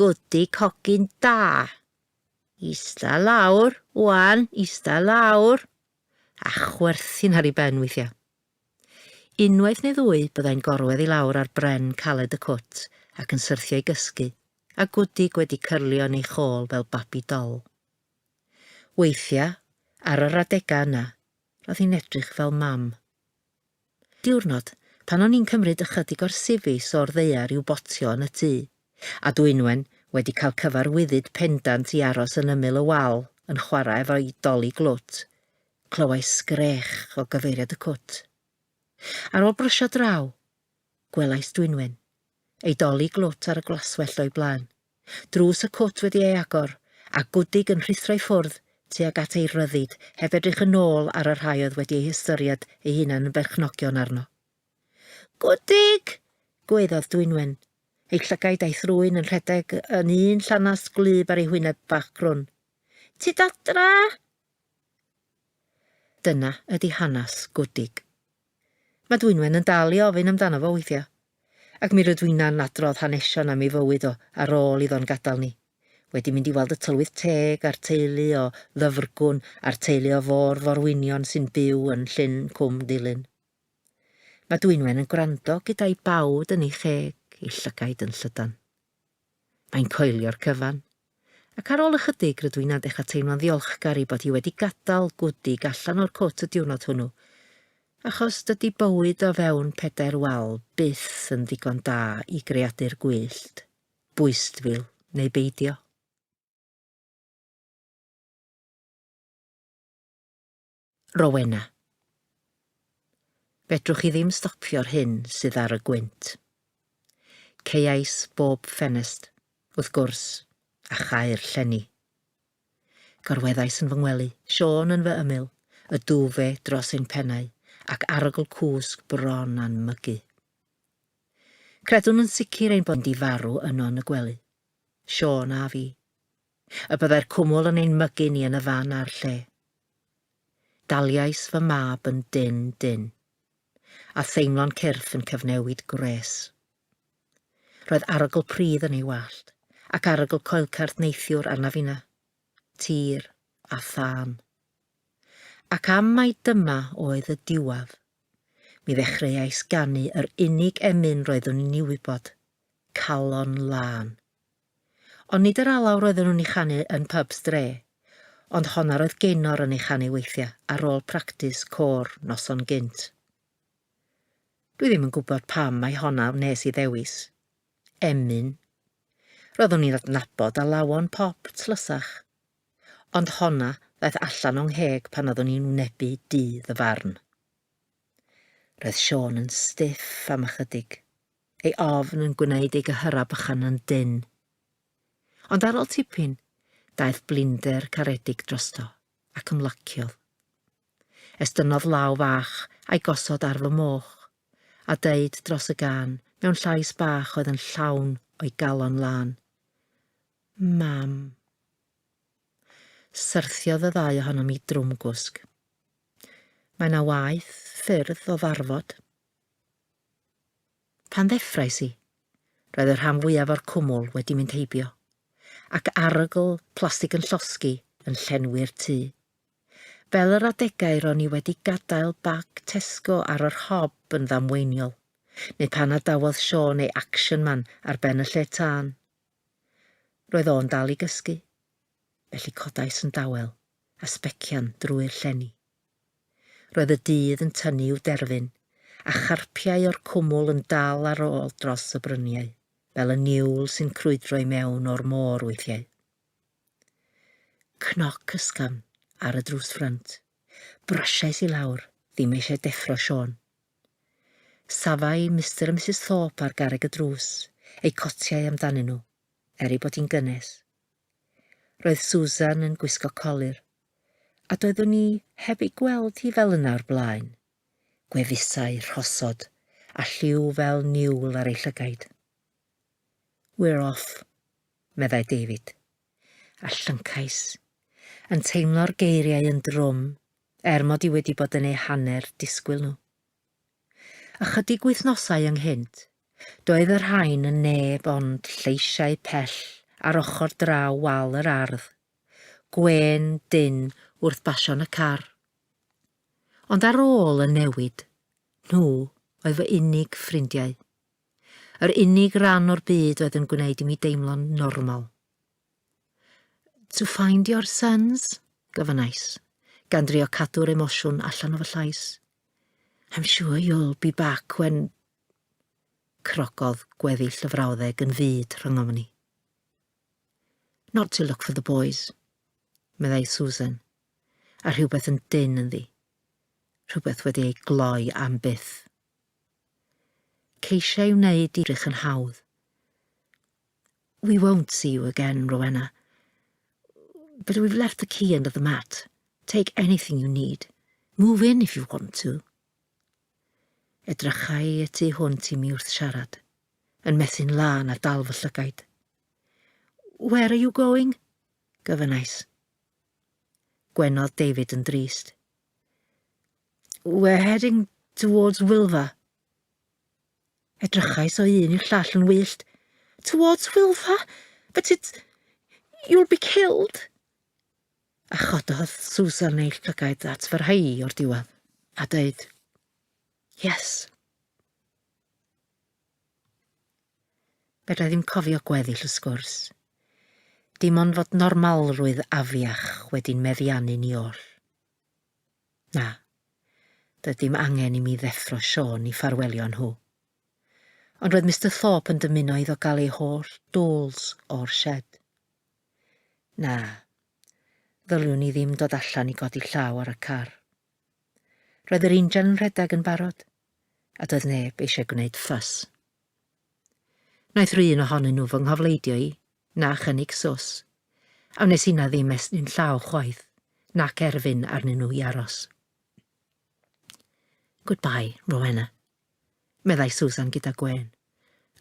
Gwdi cogyn da! Ista lawr, wan, ista lawr! A chwerthin ar ei ben weithiau. Unwaith neu ddwy byddai'n gorwedd i lawr ar bren caled y cwt ac yn syrthio i gysgu, a Gwdig wedi cyrlio yn ei chôl fel babi dol. Weithiau, ar yr adegau yna, roedd hi'n edrych fel mam. Diwrnod, pan o'n i'n cymryd ychydig o'r sifis o'r ddaear i'w botio yn y tŷ, a Dwynwen wedi cael cyfarwyddyd pendant i aros yn ymyl y wal yn chwarae efo'i doli glwt, clywais sgrech o gyfeiriad y cwt. Ar ôl brysio draw, gwelais Dwynwen, ei doli glwt ar y glaswellt o'i blaen. Drws y cwt wedi ei agor, a Gwdig yn rhuthro i ffwrdd tuag at ei ryddid, heb edrych yn ôl ar y rhai oedd wedi ei hystyried ei hunan yn berchnogion arno. Gwdig! gwaeddodd Dwynwen, ei llygaid a'i thrwyn yn rhedeg yn un llanast gwlyb ar ei hwyneb bach crwn. Tyd adra! Dyna ydi hanes Gwdig. Mae Dwynwen yn dal i ofyn amdano fo weithiau, ac mi rydw inna'n adrodd hanesion am ei fywyd o ar ôl iddo'n gadael ni, wedi mynd i weld y tylwyth teg a'r teulu o Ddyfrgwn a'r teulu o Fôr Forwynion sy'n byw yn Llyn Cwm Dulyn. Mae Dwynwen yn gwrando gyda'i bawd yn ei cheg, ei llygaid yn llydan. Mae'n coelio'r cyfan. Ac ar ôl ychydig, rydw inna'n dechrau teimlo'n ddiolchgar ei bod hi wedi gadael Gwdig allan o'r cwt y diwrnod hwnnw, achos dydy bywyd o fewn pedair wal byth yn ddigon da i greadur gwyllt, bwystfil neu beidio. Rowena. Fedrwch chi ddim stopio'r hyn sydd ar y gwynt. Caeais bob ffenest, wrth gwrs, a chau'r llenni. Gorweddais yn fy ngwely, Siôn yn fy ymyl, y dwfe dros ein pennau, ac arogl cwsg bron a'n mygu. Credwn yn sicr ein bod yn difaru yno yn y gwely, Siôn a fi. Y byddai'r cwmwl yn ein mygu ni yn y fan a'r lle. Daliais fy mab yn dynn dynn, a theimlo'n cyrff yn cyfnewid gwres. Roedd arogl pridd yn ei wallt, ac arogl coelcerth neithiwr arnaf inna, tir a thân. Ac am mai dyma oedd y diwedd, mi ddechreuais ganu yr unig emyn roeddwn i'n ei wybod, Calon Lân. Ond nid yr alaw roedden nhw'n ei chanu yn pubs dre, ond honna roedd Gaynor yn ei chanu weithiau ar ôl practis côr noson gynt. Dwi ddim yn gwybod pam mai honna wnes i ddewis. Emyn. Roeddwn i'n adnabod alawon pop tlysach. Ond honna ddaeth allan o 'ngheg pan oeddwn i'n wynebu dydd y farn. Roedd Siôn yn stiff am ychydig. ei ofn yn gwneud ei gyhyrau bychan yn dynn. Ond ar ôl tipyn, daeth blinder caredig drosto, ac ymlaciodd. Estynnodd law fach a'i gosod ar fy moch, a deud dros y gân mewn llais bach oedd yn llawn o'i galon lân, Mam. Syrthiodd y ddau ohonom i drwmgwsg. Mae 'na waeth ffyrdd o ddarfod. Pan ddeffrais i, roedd y rhan fwyaf o'r cwmwl wedi mynd heibio, ac arogl plastig yn llosgi yn llenwi'r tŷ. Fel yr adegau ro'n i wedi gadael bag Tesco ar yr hob yn ddamweiniol, neu pan adawodd Siôn ei Action Man ar ben y lle tân. Roedd o'n dal i gysgu, felly codais yn dawel a sbecian drwy'r llenni. Roedd y dydd yn tynnu i'w derfyn, a charpiau o'r cwmwl yn dal ar ôl dros y bryniau, fel y niwl sy'n crwydro i mewn o'r môr weithiau. Cnoc ysgafn ar y drws ffrynt. Brysiais i lawr, ddim eisiau deffro Siôn. Safai Mister a Misus Thorpe ar garreg y drws, eu cotiau amdanyn nhw, er ei bod hi'n gynnes. Roedd Susan yn gwisgo colur, a doeddwn i heb ei gweld hi fel yna o'r blaen, gwefusau rhosod a lliw fel niwl ar ei llygaid. We're off, meddai David, a llyncais, yn teimlo'r geiriau yn drwm, er mod i wedi bod yn eu hanner disgwyl nhw. Ychydig wythnosau ynghynt, doedd y rhain yn neb ond lleisiau pell ar ochr draw wal yr ardd. Gwên dynn wrth basio yn y car. Ond ar ôl y newid, nhw oedd fy unig ffrindiau. Yr unig ran o'r byd oedd yn gwneud i mi deimlo'n normal. To find your sons? gofynnais, gan drio cadw'r emosiwn allan o fy llais. I'm sure you'll be back when... Crogodd gweddill y frawddeg yn fud rhyngom ni. Not to look for the boys, meddai Susan, a rhywbeth yn dynn ynddi. Rhywbeth wedi ei gloi am byth. Ceisiai wneud i edrych yn hawdd. We won't see you again, Rowena. But we've left the key under the mat. Take anything you need. Move in if you want to. Edrychai y tu hwnt i mi wrth siarad, yn methu'n lân a dal fy llygaid. Where are you going? gofynnais. Gwenodd David yn drist. We're heading towards Wylfa. Edrychais o un i'r llall yn wyllt. Towards Wylfa? But it's... You'll be killed. A chododd Susan ei llygaid at fy rhai i o'r diwedd, a dweud, Yes. Fedra i ddim cofio gweddill y sgwrs. Dim ond fod normalrwydd afiach wedi'n meddiannu ni oll. Na, doedd dim angen i mi ddeffro Siôn i ffarwelio â nhw. Ond roedd Mister Thorpe yn dymuno iddo gael ei holl dŵls o'r shed. Na, ddylwn i ddim dod allan i godi llaw ar y car. Roedd yr injan yn rhedeg yn barod, a doedd neb eisiau gwneud ffys. Wnaeth run ohonyn nhw fy nghofleidio i, na chynnig sws, a wnes inna ddim estyn llaw chwaith, nac erfyn arnyn nhw i aros. Goodbye, Rowena, meddai Susan gyda gwên,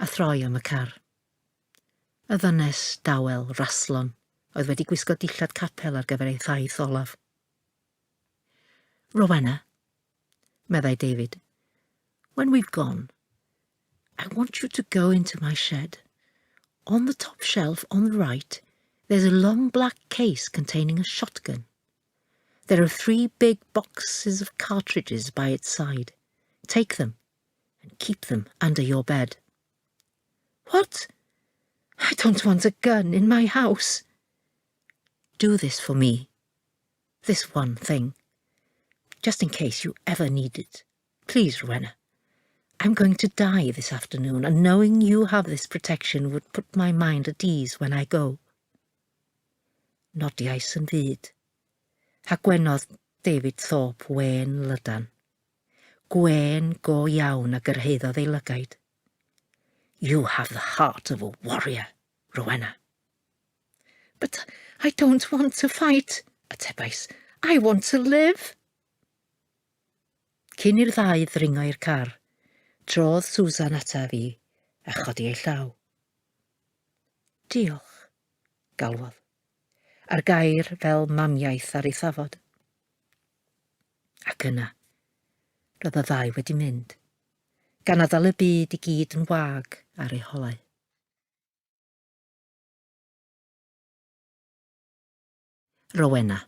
a throi am y car. Y ddynes dawel, raslon, oedd wedi gwisgo dillad capel ar gyfer ei thaith olaf. Rowena, meddai David, when we've gone, I want you to go into my shed. On the top shelf on the right, there's a long black case containing a shotgun. There are three big boxes of cartridges by its side. Take them and keep them under your bed. What? I don't want a gun in my house. Do this for me. This one thing. Just in case you ever need it. Please, Rowena. I'm going to die this afternoon, and knowing you have this protection would put my mind at ease when I go. Nodiais yn fud. A gwenodd David Thorpe wên lydan. Gwên go iawn a gyrhaeddodd ei lygaid. You have the heart of a warrior, Rowena. But I don't want to fight, atebais. I want to live. Cyn i'r ddau ddringo i'r car, trodd Susan ataf i a chodi ei llaw. Diolch, galwodd, a'r gair fel mamiaith ar ei thafod. Ac yna, roedd y ddau wedi mynd, gan adael y byd i gyd yn wag ar ei holau. Rowena.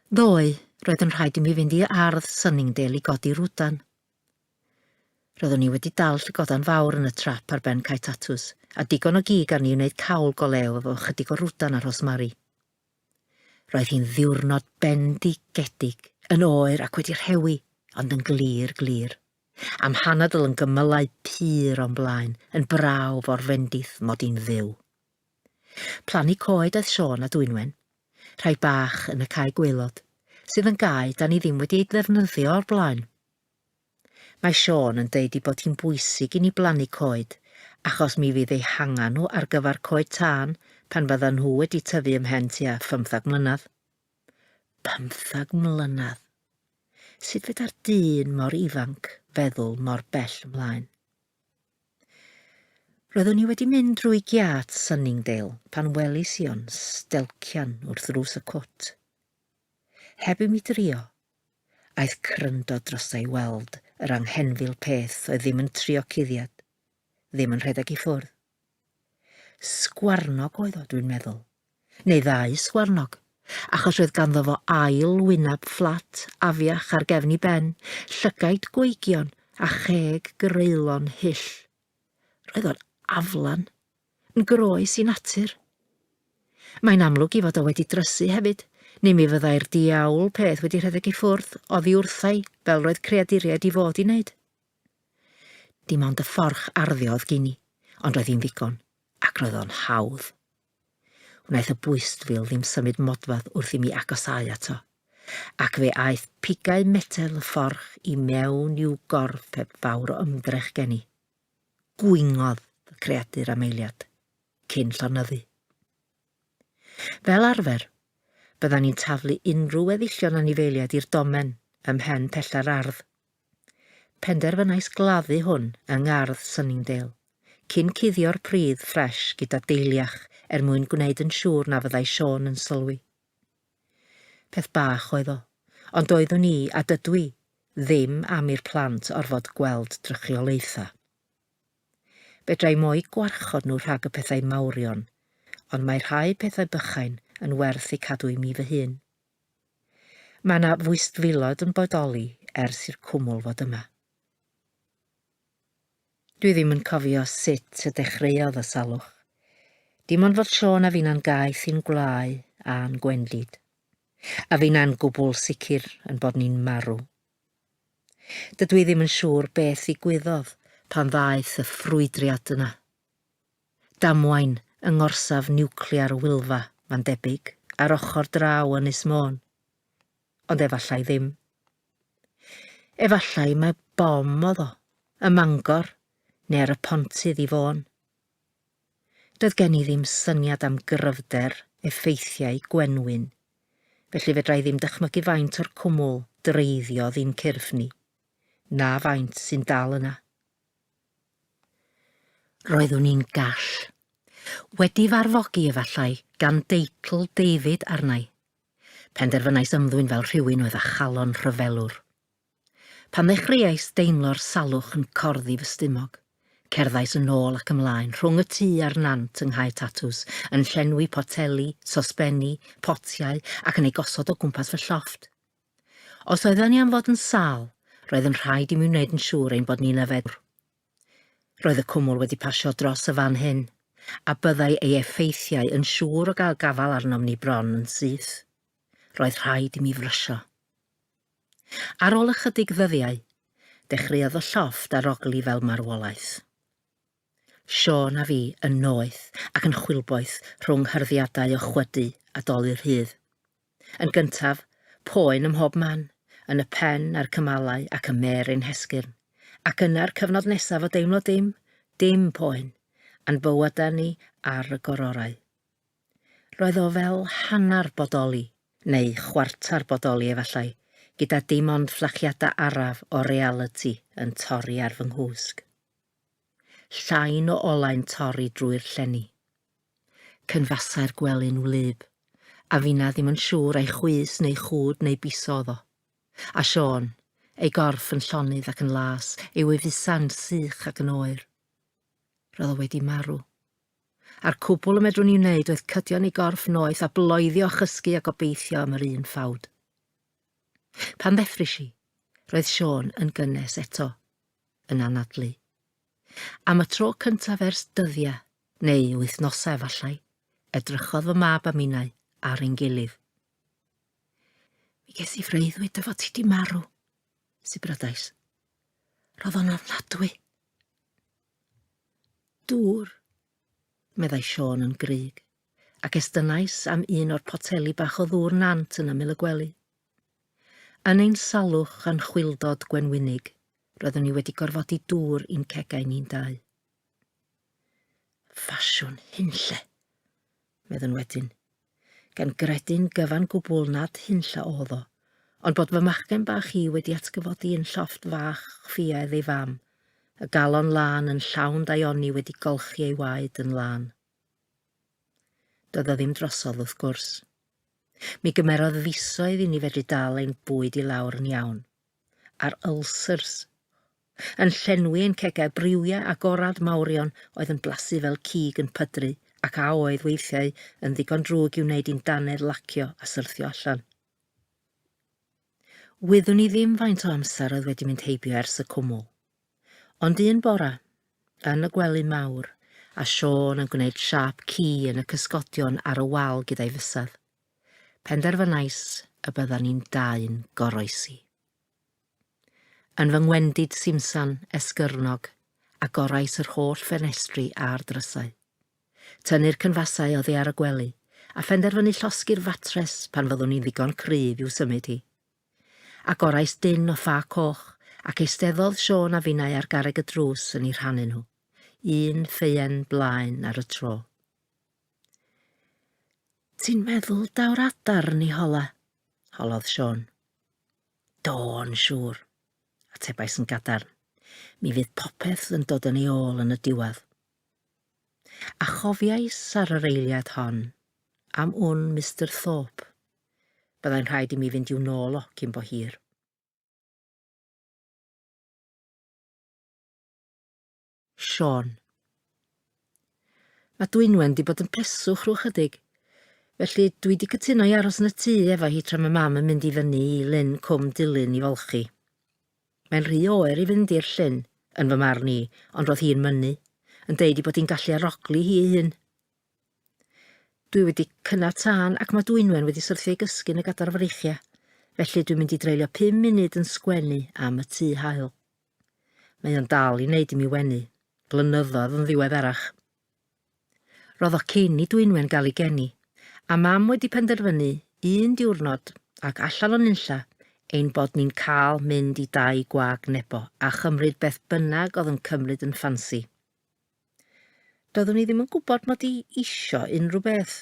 Ddoe, roedd yn rhaid i mi fynd i ardd Sunningdale i godi rwdan. Roeddwn i wedi dal llygodan fawr yn y trap ar ben cae tatws, a digon o gig arni i wneud cawl go lew efo ychydig o rwdan a rhosmari. Roedd hi'n ddiwrnod bendigedig, yn oer ac wedi rhewi, ond yn glir glir. A'm hanadl yn gymylau pur o'm blaen, yn brawf o'r fendith mod i'n fyw. Plannu coed oedd Siôn a Dwynwen, rhai bach yn y cae gwaelod, sydd yn gae 'da ni ddim wedi ei ddefnyddio o'r blaen. Mae Siôn yn deud ei bod hi'n bwysig i ni blannu coed, achos mi fydd eu hangan nhw ar gyfer coed tân pan fyddan nhw wedi tyfu ymhen tua phymthag mlynedd. Pymthag mlynedd! Sut fedar dyn mor ifanc feddwl mor bell ymlaen? Roeddwn i wedi mynd drwy giât Sunningdale pan welis i o'n stelcian wrth ddrws y cwt. Heb i mi drio, aeth cryndod drosta i weld yr anghenfil peth oedd ddim yn trio cuddiad, ddim yn rhedeg i ffwrdd. Sgwarnog oedd o, dwi'n meddwl. Neu ddau sgwarnog, achos roedd ganddo fo ail wyneb fflat, afiach ar gefn 'i ben, llygaid gweigion a cheg greulon hyll. Roedd o'n aflan, yn groes i natur. Mae'n amlwg 'i fod o wedi drysu hefyd, neu mi fyddai'r diawl peth wedi rhedeg i ffwrdd oddi wrtha i fel roedd creaduriaid i fod i wneud. Dim ond y fforch arddio oedd gin i, ond roedd hi'n ddigon, ac roedd o'n hawdd. Wnaeth y bwystfil ddim symud modfadd wrth i mi agosáu ato, ac fe aeth pigau metel y fforch i mewn i'w gorff heb fawr o ymdrech gen i. Gwingodd y creadur am eiliad, cyn llonyddu. Fel arfer, byddan ni'n taflu unrhyw weddillion anifeiliaid i'r domen ym mhen pella'r ardd. Penderfynais gladdu hwn yng ngardd Sunningdale, cyn cuddio'r pridd ffresh gyda deiliach er mwyn gwneud yn siŵr na fyddai Siôn yn sylwi. Peth bach oedd o, ond doeddwn i, a dydw i, ddim am i'r plant orfod gweld drychiolaethau. Fedra i mo'u gwarchod nhw rhag y pethau mawrion, ond mae rhai pethau bychain yn werth eu cadw i mi fy hun. Mae 'na fwystfilod yn bodoli ers i'r cwmwl fod yma. Dwi ddim yn cofio sut y dechreuodd y salwch. Dim ond fod Siôn a finna'n gaeth i'n gwlâu a'n gwendid. A finna'n gwbl sicr yn bod ni'n marw. Dydw i ddim yn siŵr beth ddigwyddodd pan ddaeth y ffrwydriad yna. Damwain yng ngorsaf niwclear Wylfa, mae'n debyg, ar ochr draw Ynys Môn. Ond efallai ddim. Efallai mai bom oedd o, ym Mangor, neu ar y pontydd i Fôn. Doedd gen i ddim syniad am gryfder effeithiau gwenwyn, felly fedra i ddim dychmygu faint o'r cwmwl dreiddiodd i'n cyrff ni, na faint sy'n dal yna. Roeddwn i'n gall. Wedi f'arfogi, efallai, gan deitl David arna i. Penderfynais ymddwyn fel rhywun oedd â chalon rhyfelwr. Pan ddechreuais deimlo'r salwch yn corddi fy stumog, cerddais yn ôl ac ymlaen rhwng y tŷ a'r nant yng Nghae Tatws, yn llenwi poteli, sosbenni, potiau ac yn eu gosod o gwmpas fy llofft. Os oedden ni am fod yn sâl, roedd yn rhaid i mi wneud yn siŵr ein bod ni'n yfed. Roedd y cwmwl wedi pasio dros y fan hyn, a byddai ei effeithiau yn siŵr o gael gafael arnom ni bron yn syth. Roedd rhaid i mi frysio. Ar ôl ychydig ddyddiau, dechreuodd y llofft arogli fel marwolaeth. Siôn a fi yn noeth ac yn chwilboeth rhwng hyrddiadau o chwydu a dolur rhydd. Yn gyntaf, poen ym mhob man, yn y pen a'r cymalau ac ym mêr ein hesgyrn, ac yna'r cyfnod nesaf o deimlo dim, dim poen, a'n bywydau ni ar y gororau. Roedd o fel hanner bodoli, neu chwarter bodoli efallai, gyda dim ond fflachiadau araf o realiti yn torri ar fy nghwsg. Llain o olau'n torri drwy'r llenni. Cynfasai'r gwely'n wlyb, a finna ddim yn siŵr ai chwys neu chwd neu biso oedd o. A Siôn, ei gorff yn llonydd ac yn las, ei wefusau'n sych ac yn oer. Roedd o wedi marw. A'r cwbl y medrwn i wneud oedd cydio yn ei gorff noeth a bloeddio a chysgu a gobeithio am yr un ffawd. Pan ddeffris i, roedd Siôn yn gynnes eto. yn anadlu. Am y tro cyntaf ers dyddiau, neu wythnosau efallai, edrychodd fy mab a minnau ar ein gilydd. Mi ges i freuddwyd dy fod ti 'di marw, sibrydaist. Roedd o'n ofnadwy. Dŵr, meddai Siôn yn gryg, ac estynnais am un o'r poteli bach o ddŵr nant yn ymyl y gwely. Yn ein salwch a'n chwildod gwenwynig, roeddwn ni wedi gorfodi dŵr i'n cegau ni'n dau. Ffasiwn hunlle, meddwn wedyn, gan gredu'n gyfan gwbl nad hunlle oedd o, ond bod fy machgen bach i wedi atgyfodi yn llofft fach ffiaidd ei fam, y galon lân yn llawn daioni wedi golchi ei waed yn lân. Doedd o ddim drosodd, wrth gwrs. Mi gymerodd fisoedd i ni fedru dal ein bwyd i lawr yn iawn. A'r ulcers. Yn llenwi ein cegau briwiau agorad mawrion oedd yn blasu fel cig yn pydru ac a oedd weithiau yn ddigon drwg i'w wneud i'n dannedd lacio a syrthio allan. Wyddwn i ddim faint o amser oedd wedi mynd heibio ers y cwmwl. Ond un bora, yn y gwely mawr, a Siôn yn gwneud siâp ci yn y cysgodion ar y wal gyda'i fysedd, penderfynais y byddan ni'n dau'n goroesi. Yn fy ngwendid simsan esgyrnog, agorais yr holl ffenestri a'r drysau. Tynnu'r cynfasau oddi ar y gwely, a phenderfynu llosgi'r fatres pan fyddwn i'n ddigon cryf i'w symud hi. Agorais dun o ffa coch, ac eisteddodd Siôn a finnau ar garreg y drws yn eu rhannu nhw, un ffeuen blaen ar y tro. Ti'n meddwl daw'r adar yn ei hola? holodd Siôn. Do, yn siŵr, atebais yn gadarn. Mi fydd popeth yn dod yn ei ôl yn y diwedd. A chofiais ar yr eiliad hon am wn Mister Thorpe. Byddai'n rhaid i mi fynd i'w nôl o cyn bo hir. Siôn. Mae Dwynwen 'di bod yn peswch rhyw chydig, felly dwi 'di cytuno i aros yn y tŷ efo hi tra mae mam yn mynd i fyny i Lyn Cwm Dulyn i folchi. Mae'n rhy oer i fynd i'r llyn, yn fy marn i, ond roedd hi'n mynnu, yn deud ei bod hi'n gallu arogli hi ei hun. Dwi wedi cynnau tân ac mae Dwynwen wedi syrthio i gysgu yn y gadar freichiau, felly dwi'n mynd i dreulio pum munud yn sgwennu am y tŷ haul. Mae o'n dal i wneud i mi wenu, blynyddoedd yn ddiweddarach. Roedd o cyn i Dwynwen gael ei geni, a mam wedi penderfynu un diwrnod ac allan o nunlla ein bod ni'n cael mynd i dai gwag Nebo a chymryd beth bynnag oedd yn cymryd yn ffansi. Doeddwn i ddim yn gwybod mod i isio unrhyw beth.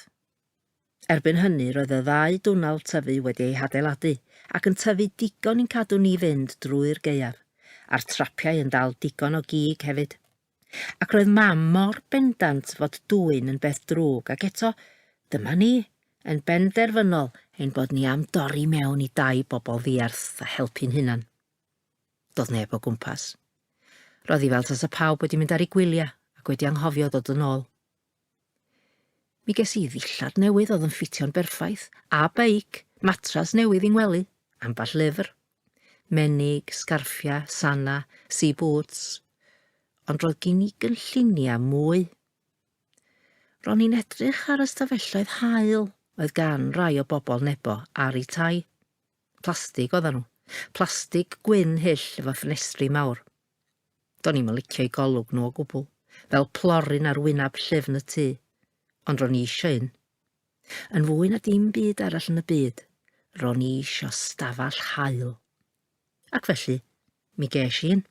Erbyn hynny roedd y ddau dwnnel tyfu wedi eu hadeiladu ac yn tyfu digon i'n cadw ni fynd drwy'r gaeaf, a'r trapiau yn dal digon o gig hefyd. Ac roedd mam mor bendant fod dwyn yn beth drwg ac eto, dyma ni, yn benderfynol ein bod ni am dorri mewn i dai bobl ddiarth a helpu'n hunan. Doedd neb o gwmpas. Roedd hi fel tasa pawb wedi mynd ar eu gwyliau ac wedi anghofio dod yn ôl. Mi ges i ddillad newydd oedd yn ffitio'n berffaith, a beic, matras newydd i ngwely, ambell lyfr. Menig, sgarffiau, sana, sea boots. Ond roedd gin i gynlluniau mwy. Ro'n i'n edrych ar ystafelloedd haul oedd gan rai o bobl Nebo ar eu tai. Plastig oeddan nhw. Plastig gwyn hyll efo ffenestri mawr. Do'n i'm yn licio eu golwg nhw o gwbl, fel ploryn ar wyneb llyfn y tŷ. Ond ro'n i isio un. Yn fwy na dim byd arall yn y byd, ro'n i isio stafell haul. Ac felly, mi ges i un.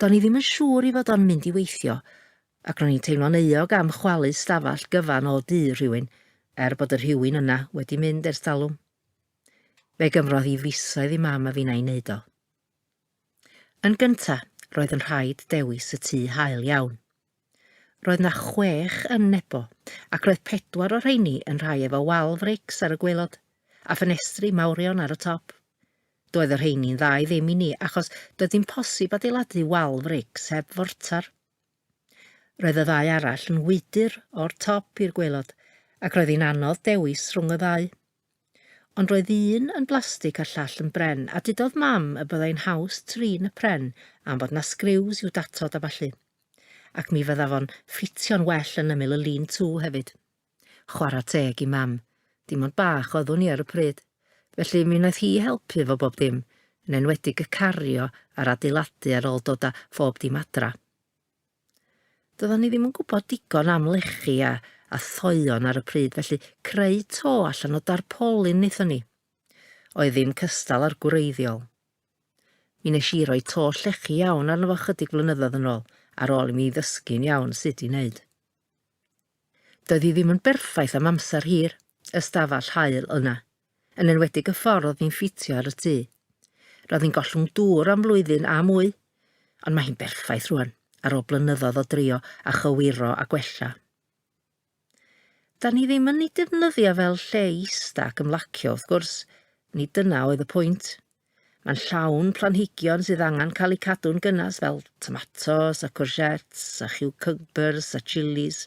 Do'n i ddim yn siŵr i fod o'n mynd i weithio, ac ro'n i'n teimlo'n euog am chwalu stafell gyfan o dŷ rhywun, er bod y rhywun yna wedi mynd ers talwm. Fe gymrodd hi fisoedd i mam a finna i wneud o. Yn gynta, roedd yn rhaid dewis y tŷ hael iawn. Roedd 'na chwech yn Nebo, ac roedd pedwar o'r rheini yn rhai efo wal frics ar y gwaelod, a ffenestri mawrion ar y top. Doedd y rheini'n dda i ddim i ni, achos doedd dim posib adeiladu wal frics heb fortar. Roedd y ddau arall yn wydr o'r top i'r gwaelod, ac roedd hi'n anodd dewis rhwng y ddau. Ond roedd un yn blastig a'r llall yn bren, a dudodd Mam y byddai'n haws trin y pren am fod 'na sgriws i'w datod a ballu. Ac mi fydda fo'n ffitio'n well yn ymyl y lean-to hefyd. Chwara teg i Mam, dim ond bach oeddwn i ar y pryd, felly mi wnaeth hi helpu efo bob dim, yn enwedig y cario a'r adeiladu ar ôl dod â phob dim adra. Doeddan ni ddim yn gwybod digon am lechi a, a thoeon ar y pryd, felly creu to allan o darpolin wnaethon ni. Oedd ddim cystal â'r gwreiddiol. Mi nes i roi to llechi iawn arno fo chydig flynyddoedd yn ôl, ar ôl i mi ddysgu'n iawn sut i wneud. Doedd hi ddim yn berffaith am amser hir, y stafell haul yna. yn enwedig y ffordd oedd hi'n ffitio ar y tŷ. Roedd hi'n gollwng dŵr am flwyddyn a mwy, ond mae hi'n berffaith rwan, ar ôl blynyddoedd o drio a chywiro a gwella. Da ni ddim yn ei defnyddio fel lle i ista ac ymlacio, wrth gwrs, nid dyna oedd y pwynt. Mae'n llawn planhigion sydd angen cael eu cadw'n gynnes fel tomatos a courgettes a chiwcymbers a chillies.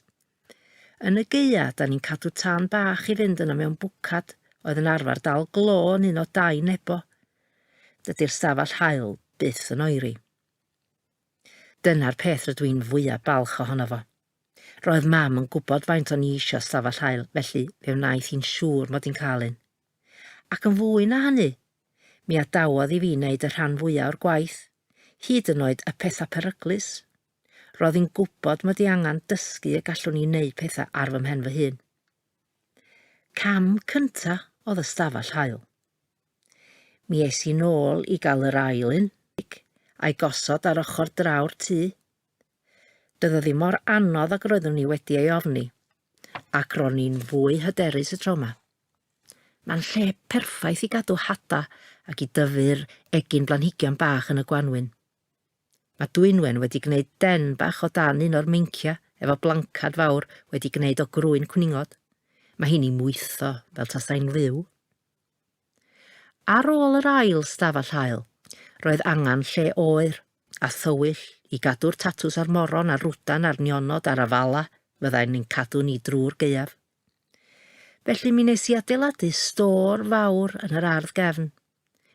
Yn y gaea, da ni'n cadw tân bach i fynd yno mewn bwcad oedd yn arfer dal glo yn un o dai Nebo. Dydy'r stafell haul byth yn oeri. Dyna'r peth rydw i'n fwya balch ohono fo. Roedd mam yn gwybod faint o'n i isio stafell haul, felly fe wnaeth hi'n siŵr mod i'n cael un. Ac yn fwy na hynny, mi adawodd i fi wneud y rhan fwya o'r gwaith, hyd yn oed y pethau peryglus. Roedd hi'n gwybod mod i angen dysgu y gallwn i wneud pethau ar fy mhen fy hun. Cam cynta oedd y stafell haul. Mi es i nôl i gael yr ail un, a'i gosod ar ochr draw'r tŷ. Doedd o ddim mor anodd ag roeddwn i wedi ei ofni, ac ro'n i'n fwy hyderus y tro yma. Mae'n lle perffaith i gadw hada ac i dyfu'r egin blanhigion bach yn y gwanwyn. Mae Dwynwen wedi gwneud den bach o dan un o'r meinciau efo blancad fawr wedi gwneud o grwyn cwningod. Mae hi'n ei mwytho fel tasai'n fyw. Ar ôl yr ail stafell haul, roedd angen lle oer a thywyll i gadw'r tatws a'r moron a'r rwdan a'r nionod a'r afala fyddai'n ein cadw ni drwy'r gaeaf. Felly mi nes i adeiladu stôr fawr yn yr ardd gefn,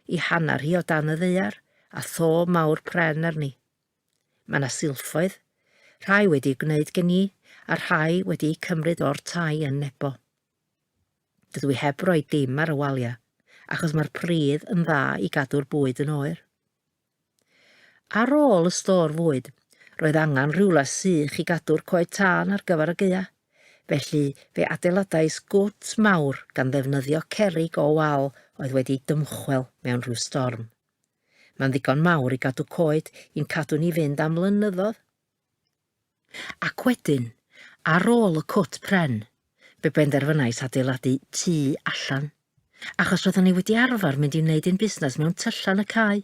i hanner hi o dan y ddaear a tho mawr pren arni. Mae 'na silffoedd, rhai wedi'u gwneud gen i a rhai wedi'u cymryd o'r tai yn Nebo. Dydw i heb roi dim ar y waliau, achos mae'r pridd yn dda i gadw'r bwyd yn oer. Ar ôl y stôr fwyd, roedd angen rhywle sych i gadw'r coed tân ar gyfer y gaeaf, felly fe adeiladais gwt mawr gan ddefnyddio cerrig o wal oedd wedi dymchwel mewn rhyw storm. Mae'n ddigon mawr i gadw coed i'n cadw ni fynd am flynyddoedd. Ac wedyn, ar ôl y cwt pren, fe benderfynais adeiladu tŷ allan. Achos roeddwn i wedi arfer mynd i wneud ein busnes mewn tyllau yn y cae.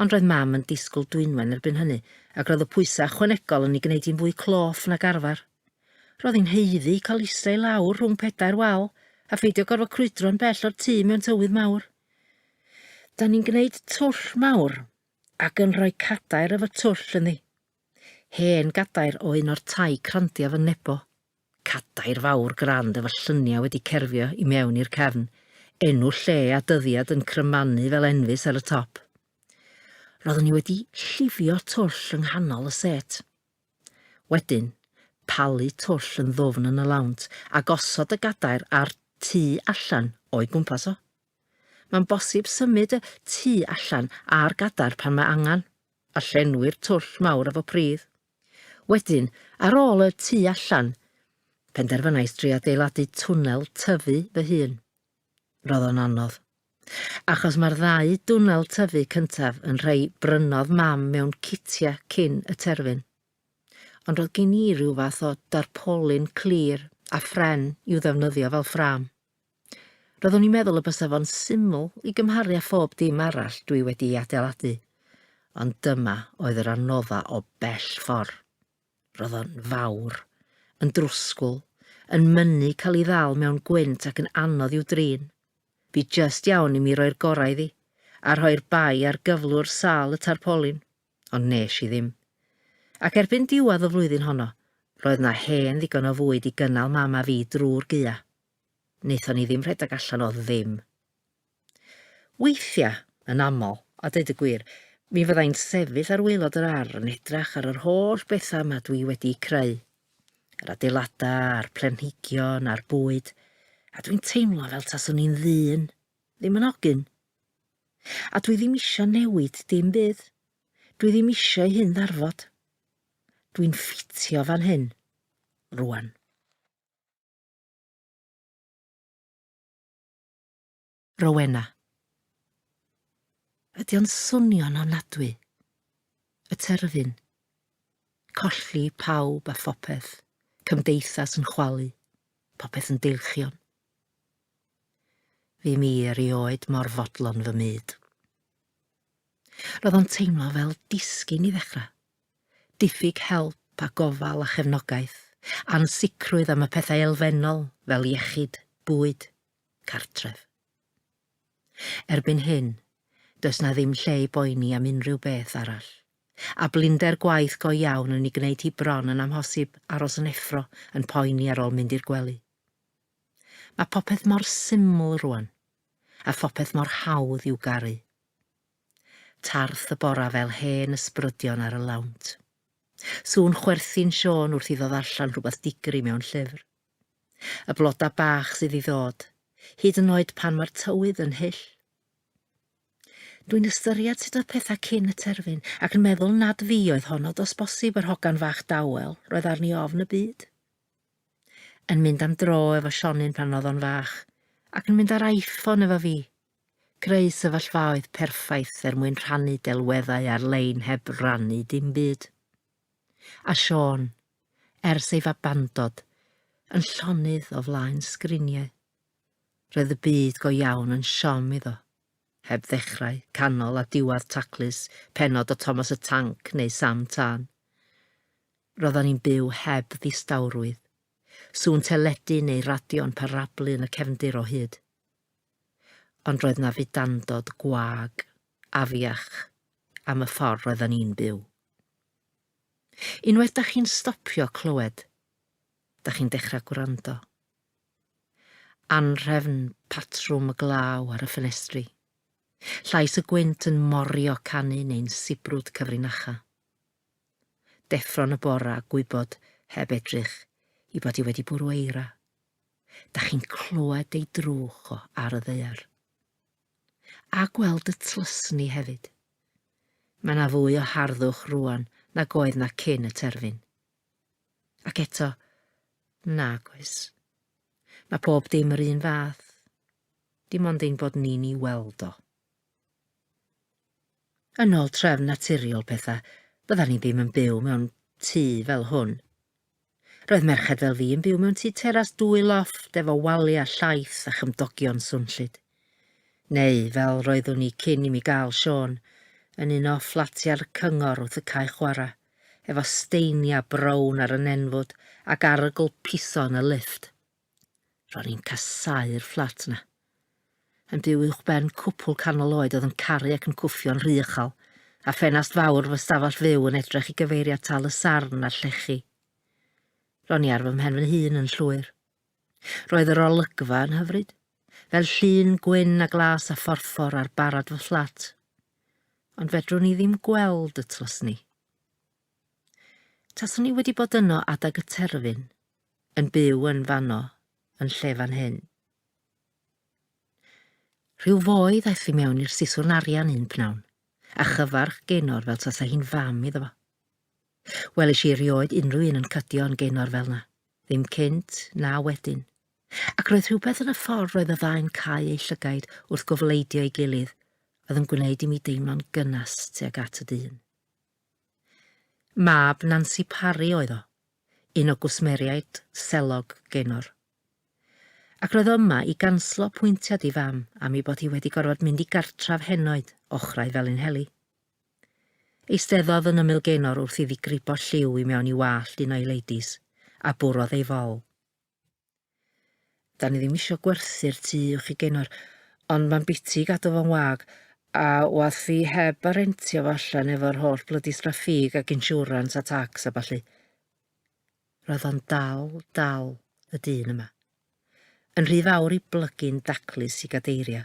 Ond roedd mam yn disgwyl Dwynwen erbyn hynny, ac roedd y pwysau ychwanegol yn ei gwneud hi'n fwy cloff nag arfer. Roedd hi'n haeddu cael ista i lawr rhwng pedair wal, a pheidio gorfod crwydro'n bell o'r tŷ mewn tywydd mawr. Da ni'n gwneud twll mawr, ac yn rhoi cadair efo twll ynddi. Hen gadair o un o'r tai crandiaf yn Nebo. Cadair fawr grand efo lluniau wedi cerfio i mewn i'r cefn, enw lle a dyddiad yn crymanu fel enfys ar y top. Roeddwn i wedi llifio twll yng nghanol y set. Wedyn, palu twll yn ddwfn yn y lawnt a gosod y gadair a'r tu allan o'i gwmpas o. Mae'n bosib symud y tu allan a'r gadair pan mae angen. a llenwi'r twll mawr efo pridd. Wedyn, ar ôl y tu allan, penderfynais drio adeiladu twnnel tyfu fy hun. Roedd o'n anodd. Achos mae'r ddau dwnnel tyfu cyntaf yn rhai brynodd mam mewn citiau cyn y terfyn. Ond roedd gen i ryw fath o darpolin clir a phren i'w ddefnyddio fel ffrâm. Roeddwn i'n meddwl y bysa fo'n syml i gymharu â phob dim arall dwi wedi'i adeiladu, ond dyma oedd yr anodda o bell ffordd. Roedd o'n fawr, yn drwsgwl, yn mynnu cael ei ddal mewn gwynt ac yn anodd i'w drin. Bu jyst iawn i mi roi'r gorau iddi, a rhoi'r bai ar gyflwr sâl y tarpolin, ond nes i ddim. Ac erbyn diwedd y flwyddyn honno, roedd 'na hen ddigon o fwyd i gynnal mam a fi drwy'r gaea. Wnaethon ni ddim rhedeg allan o ddim. Weithiau, yn aml, a deud y gwir, mi fyddai'n sefyll ar waelod yr ardd yn edrach ar yr holl bethau yma dwi wedi'u creu. Yr adeiladau, a'r planhigion, a'r bwyd, a dwi'n teimlo fel taswn i'n ddyn, ddim yn hogyn. A dwi ddim isio newid dim byd. Dwi ddim isio i hyn ddarfod. Dwi'n ffitio fan hyn, rwan. Rowena. Ydy o'n swnio'n ofnadwy? Y terfyn. Colli pawb a phopeth, cymdeithas yn chwalu, popeth yn deilchion. Fum i erioed mor fodlon fy myd. Roedd o'n teimlo fel disgyn i ddechrau. Diffyg help a gofal a chefnogaeth, ansicrwydd am y pethau elfennol fel iechyd, bwyd, cartref. Erbyn hyn, does 'na ddim lle i boeni am unrhyw beth arall. A blinder gwaith go iawn yn ei gwneud hi bron yn amhosib aros yn effro yn poeni ar ôl mynd i'r gwely. Mae popeth mor syml rwan, a phopeth mor hawdd i'w garu. Tarth y bora fel hen ysbrydion ar y lawnt. Sŵn chwerthin Siôn wrth iddo ddarllen rhywbeth digri mewn llyfr. Y bloda bach sydd i ddod, hyd yn oed pan mae'r tywydd yn hyll. Dwi'n ystyried sut oedd pethau cyn y terfyn, ac yn meddwl nad fi oedd honno does bosib yr hogan fach dawel roedd arni ofn y byd. Yn mynd am dro efo Sionyn pan oedd o'n fach, ac yn mynd ar iPhone efo fi. Creu sefyllfaoedd perffaith er mwyn rhannu delweddau ar-lein heb rannu dim byd. A Siôn, ers ei fabandod, yn llonydd o flaen sgriniau. Roedd y byd go iawn yn siom iddo. Heb ddechrau, canol a diwedd taclus pennod o Thomas y Tanc neu Sam Tân. Roeddan ni'n byw heb ddistawrwydd. Sŵn teledu neu radio'n parablu yn y cefndir o hyd. Ond roedd 'na fudandod gwag, afiach, am y ffordd roeddan ni'n byw. Unwaith 'dach chi'n stopio clywed, 'dach chi'n dechrau gwrando. Anhrefn patrwm y glaw ar y ffenestri. Llais y gwynt yn morio canu neu'n sibrwd cyfrinacha. Deffro'n y bora a gwybod, heb edrych, i bod hi wedi bwrw eira. Da chi'n clywed ei drwch o ar y ddaear. A gweld y tlysni hefyd. Mae 'na fwy o harddwch rŵan nag oedd 'na cyn y terfyn. Ac eto, nag oes. Mae pob dim yr un fath. Dim ond ein bod ni'n ei weld o. Yn ôl trefn naturiol pethau, byddan ni ddim yn byw mewn tŷ fel hwn. Roedd merched fel fi yn byw mewn tŷ teras dwy lofft efo waliau llaith a chymdogion swnllyd. Neu, fel roeddwn i cyn i mi gael Siôn, yn un o fflatiau'r cyngor wrth y cae chwarae. efo steiniau brown ar y nenfwd ac arogl piso yn y lifft. Ro'n i'n casáu'r fflat 'na. Yn byw uwchben cwpwl canol oed oedd yn caru ac yn cwffio'n rhy uchel, a ffenast fawr fy stafell fyw yn edrych i gyfeiriad Tal y Sarn a'r llechi. Ro'n i ar fy mhen fy hun yn llwyr. Roedd yr olygfa yn hyfryd, fel llun gwyn a glas a phorffor ar barad fy fflat. Ond fedrwn i ddim gweld y tlysni. Taswn i wedi bod yno adag y terfyn, yn byw yn fanno, yn lle fan hyn. Rhyw foi ddaeth i mewn i'r siswrn arian un pnawn, a chyfarch Gaenor fel tasa hi'n fam iddo fo. Welish i erioed unrhyw un yn cydio yn Gaenor fel 'na, ddim cynt na wedyn. Ac roedd rhywbeth yn y ffordd roedd y ddau'n cau eu llygaid wrth gofleidio ei gilydd oedd yn gwneud i mi deimlo'n gynnes tuag at y dyn. Mab Nansi Parry oedd o, un o gwsmeriaid selog Gaenor. Ac roedd o yma i ganslo apwyntiad ei fam am ei bod hi wedi gorfod mynd i gartref henoed ochrau Felinheli. Eisteddodd yn ymyl Gaenor wrth iddi gribo lliw i mewn i wallt un o'i leidis, a bwrodd ei fol. Da ni ddim isio gwerthu'r tŷ uwch i Genor, ond mae'n biti i gadw fo'n wag, a wath fi heb a rentio fo allan efo'r holl blydi straffig ac insurance a tax a ballu. Roedd o'n dal, dal, y dyn yma. Yn rhy fawr i blygu'n daclus i gadeiria.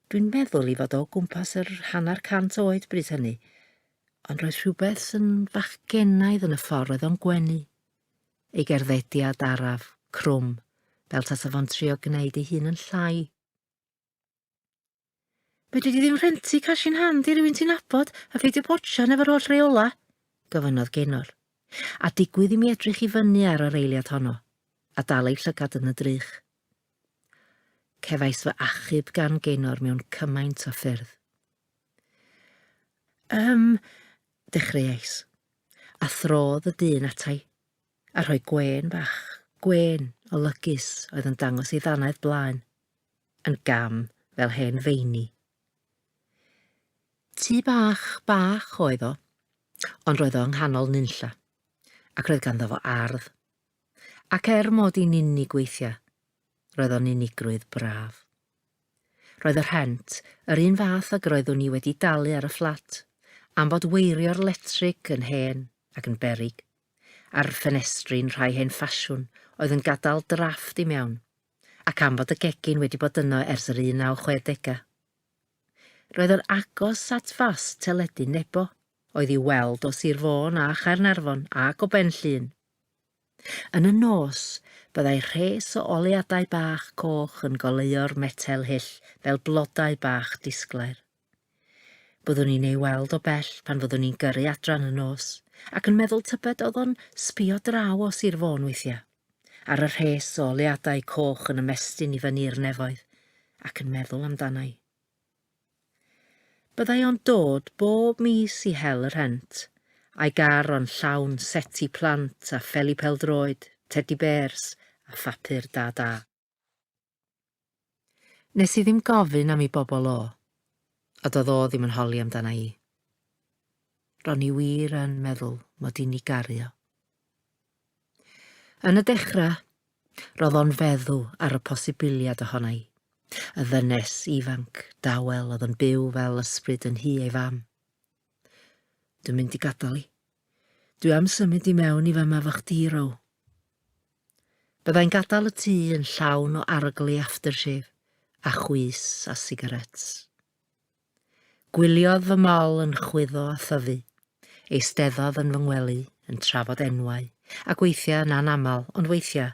Dwi'n meddwl i fod o gwmpas yr hanner cant oed bryd hynny, ond roedd rhywbeth yn fachgennaidd yn y ffordd roedd o'n gwenu. Ei gerddediad araf, crwm, fel tasa fo'n trio gwneud ei hun yn llai. Fedri di ddim rhentu cash in hand i rywun ti'n nabod a pheidio potsian efo'r holl reola? gofynnodd Gaenor. A digwydd i mi edrych i fyny ar yr eiliad honno, a dal ei llygad yn y drych. Cefais fy achub gan Gaenor mewn cymaint o ffyrdd. Ym, dechreuais. A throdd y dyn atai, a rhoi gwên fach, gwên olygus oedd yn dangos ei ddannedd blaen, yn gam fel hen feini. Tŷ bach, bach oedd o, ond roedd o yng nghanol nunlla, ac roedd ganddo fo ardd. Ac er mod i'n unig weithiau, roedd o'n unigrwydd braf. Roedd y rhent yr un fath ag roeddwn i wedi dalu ar y fflat, Am fod weirio'r letrig yn hen ac yn beryg, a'r ffenestri'n rhai hen ffasiwn oedd yn gadael drafft i mewn, ac am fod y gegin wedi bod yno ers yr 1960au. Roedd yn agos at fast teledu Nebo, oedd i'w weld o Sir Fôn a Chaernarfon ac o Ben Llŷn. Yn y nos, byddai rhes o oleuadau bach coch yn goleuo'r metel hyll fel blodau bach disglair. Byddwn i'n ei weld o bell pan fyddwn i'n gyrru adra yn y nos, ac yn meddwl tybed oedd o'n sbio draw o Sir Fôn weithiau, ar y rhes o oleuadau coch yn ymestyn i fyny i'r nefoedd, ac yn meddwl amdana i. Byddai o'n dod bob mis i hel y rhent, a'i gar o'n llawn seti plant a pheli pêl-droed, tedi bêrs a phapur da da. Nes i ddim gofyn am i bobl o, a doedd o ddim yn holi amdana i. Ro'n i wir yn meddwl mod i'n i garu o. Yn y dechrau, roedd o'n feddw ar y posibiliad ohona i, y ddynes ifanc, dawel oedd yn byw fel ysbryd yn nhŷ ei fam. Dwi'n mynd i gadael i. Dwi am symud i mewn i fama fo chdi, Row. Byddai'n gadael y tŷ yn llawn o arogl aftershave a chwys a sigaréts. Gwyliodd fy mol yn chwyddo a thyfu. Eisteddodd yn fy ngwely yn trafod enwau, ac weithiau yn anaml, ond weithiau,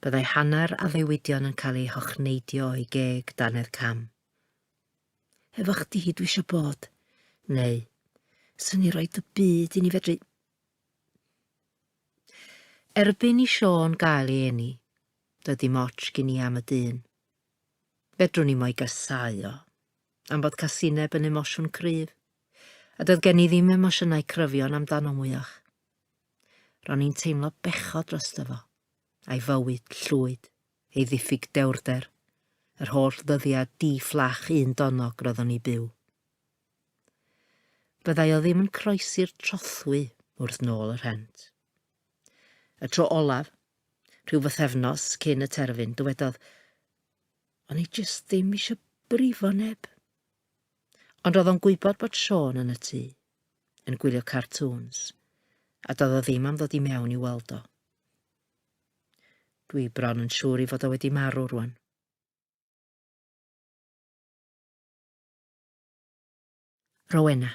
byddai hanner addewidion yn cael eu hochneidio o'i geg dannedd cam. Efo chdi dwi isio bod, neu, 'swn i roid y byd i ni fedru... Erbyn i Siôn gael ei eni, doedd dim ots gin i am y dyn. Fedrwn i mo'i gasáu o, am fod casineb yn emosiwn cryf, a doedd gen i ddim emosiynau cryfion amdano mwyach. Ro'n i'n teimlo bechod drosto fo, a'i fywyd llwyd, ei ddiffyg dewrder, yr holl ddyddiau di-fflach un donnog roedd o'n ei byw. Fyddai o ddim yn croesi'r trothwy wrth nôl y rhent. Y tro olaf, rhyw fythefnos cyn y terfyn, dywedodd, O'n i jyst ddim eisiau brifo neb. Ond roedd o'n gwybod bod Siôn yn y tŷ, yn gwylio cartoons, a doedd o ddim am ddod i mewn i weld o. Dwi bron yn siŵr i fod o wedi marw rwan. Rowena.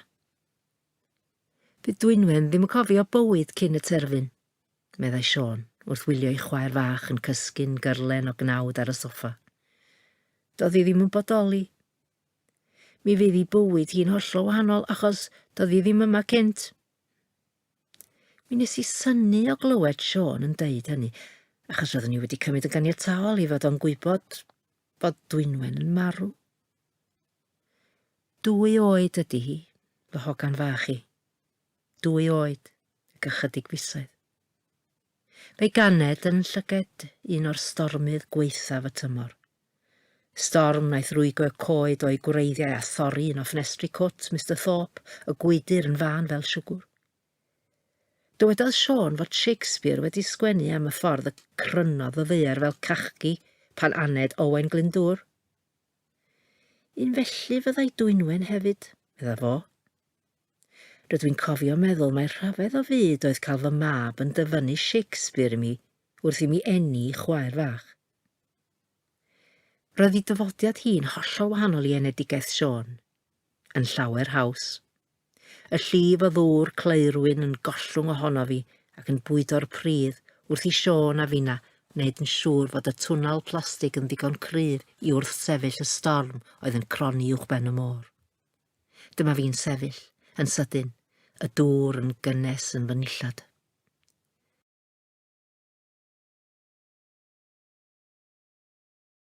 Fydd Dwynwen ddim yn cofio bywyd cyn y terfyn, meddai Siôn, wrth wylio ei chwaer fach yn cysgu'n gyrlen o gnawd ar y soffa. Doedd hi ddim yn bodoli. Mi fydd ei bywyd hi'n hollol wahanol achos doedd hi ddim yma cynt. Mi nes i synnu o glywed Siôn yn deud hynny, achos roeddwn i wedi cymryd yn ganiataol ei fod o'n gwybod bod Dwynwen yn marw. Dwy oed ydy hi, fy hogan fach i. Dwy oed, ac ychydig fisoedd. Fe'i ganed yn llyged un o'r stormydd gwaethaf y tymor. Storm wnaeth rwygo y coed o'i gwreiddiau a thorri un o ffenestri cwt Mister Thorpe, y gwydr yn fân fel siwgwr. Dywedodd Siôn fod Shakespeare wedi sgwennu am y ffordd y crynodd y ddaear fel cachgi pan aned Owain Glyndŵr. Un felly fyddai Dwynwen hefyd, medda fo. Rydw i'n cofio meddwl mai rhyfedd o fyd oedd cael fy mab yn dyfynnu Shakespeare i mi wrth i mi eni chwaer fach. Roedd ei dyfodiad hi'n hollol wahanol i enedigaeth Siôn, yn llawer haws. Y llif o ddŵr claerwyn yn gollwng ohonof i ac yn bwydo'r pridd wrth i Siôn a finna wneud yn siŵr fod y twnnel plastig yn ddigon cryf i wrthsefyll y storm oedd yn cronni uwchben y môr. Dyma fi'n sefyll, yn sydyn, y dŵr yn gynnes yn fy nillad.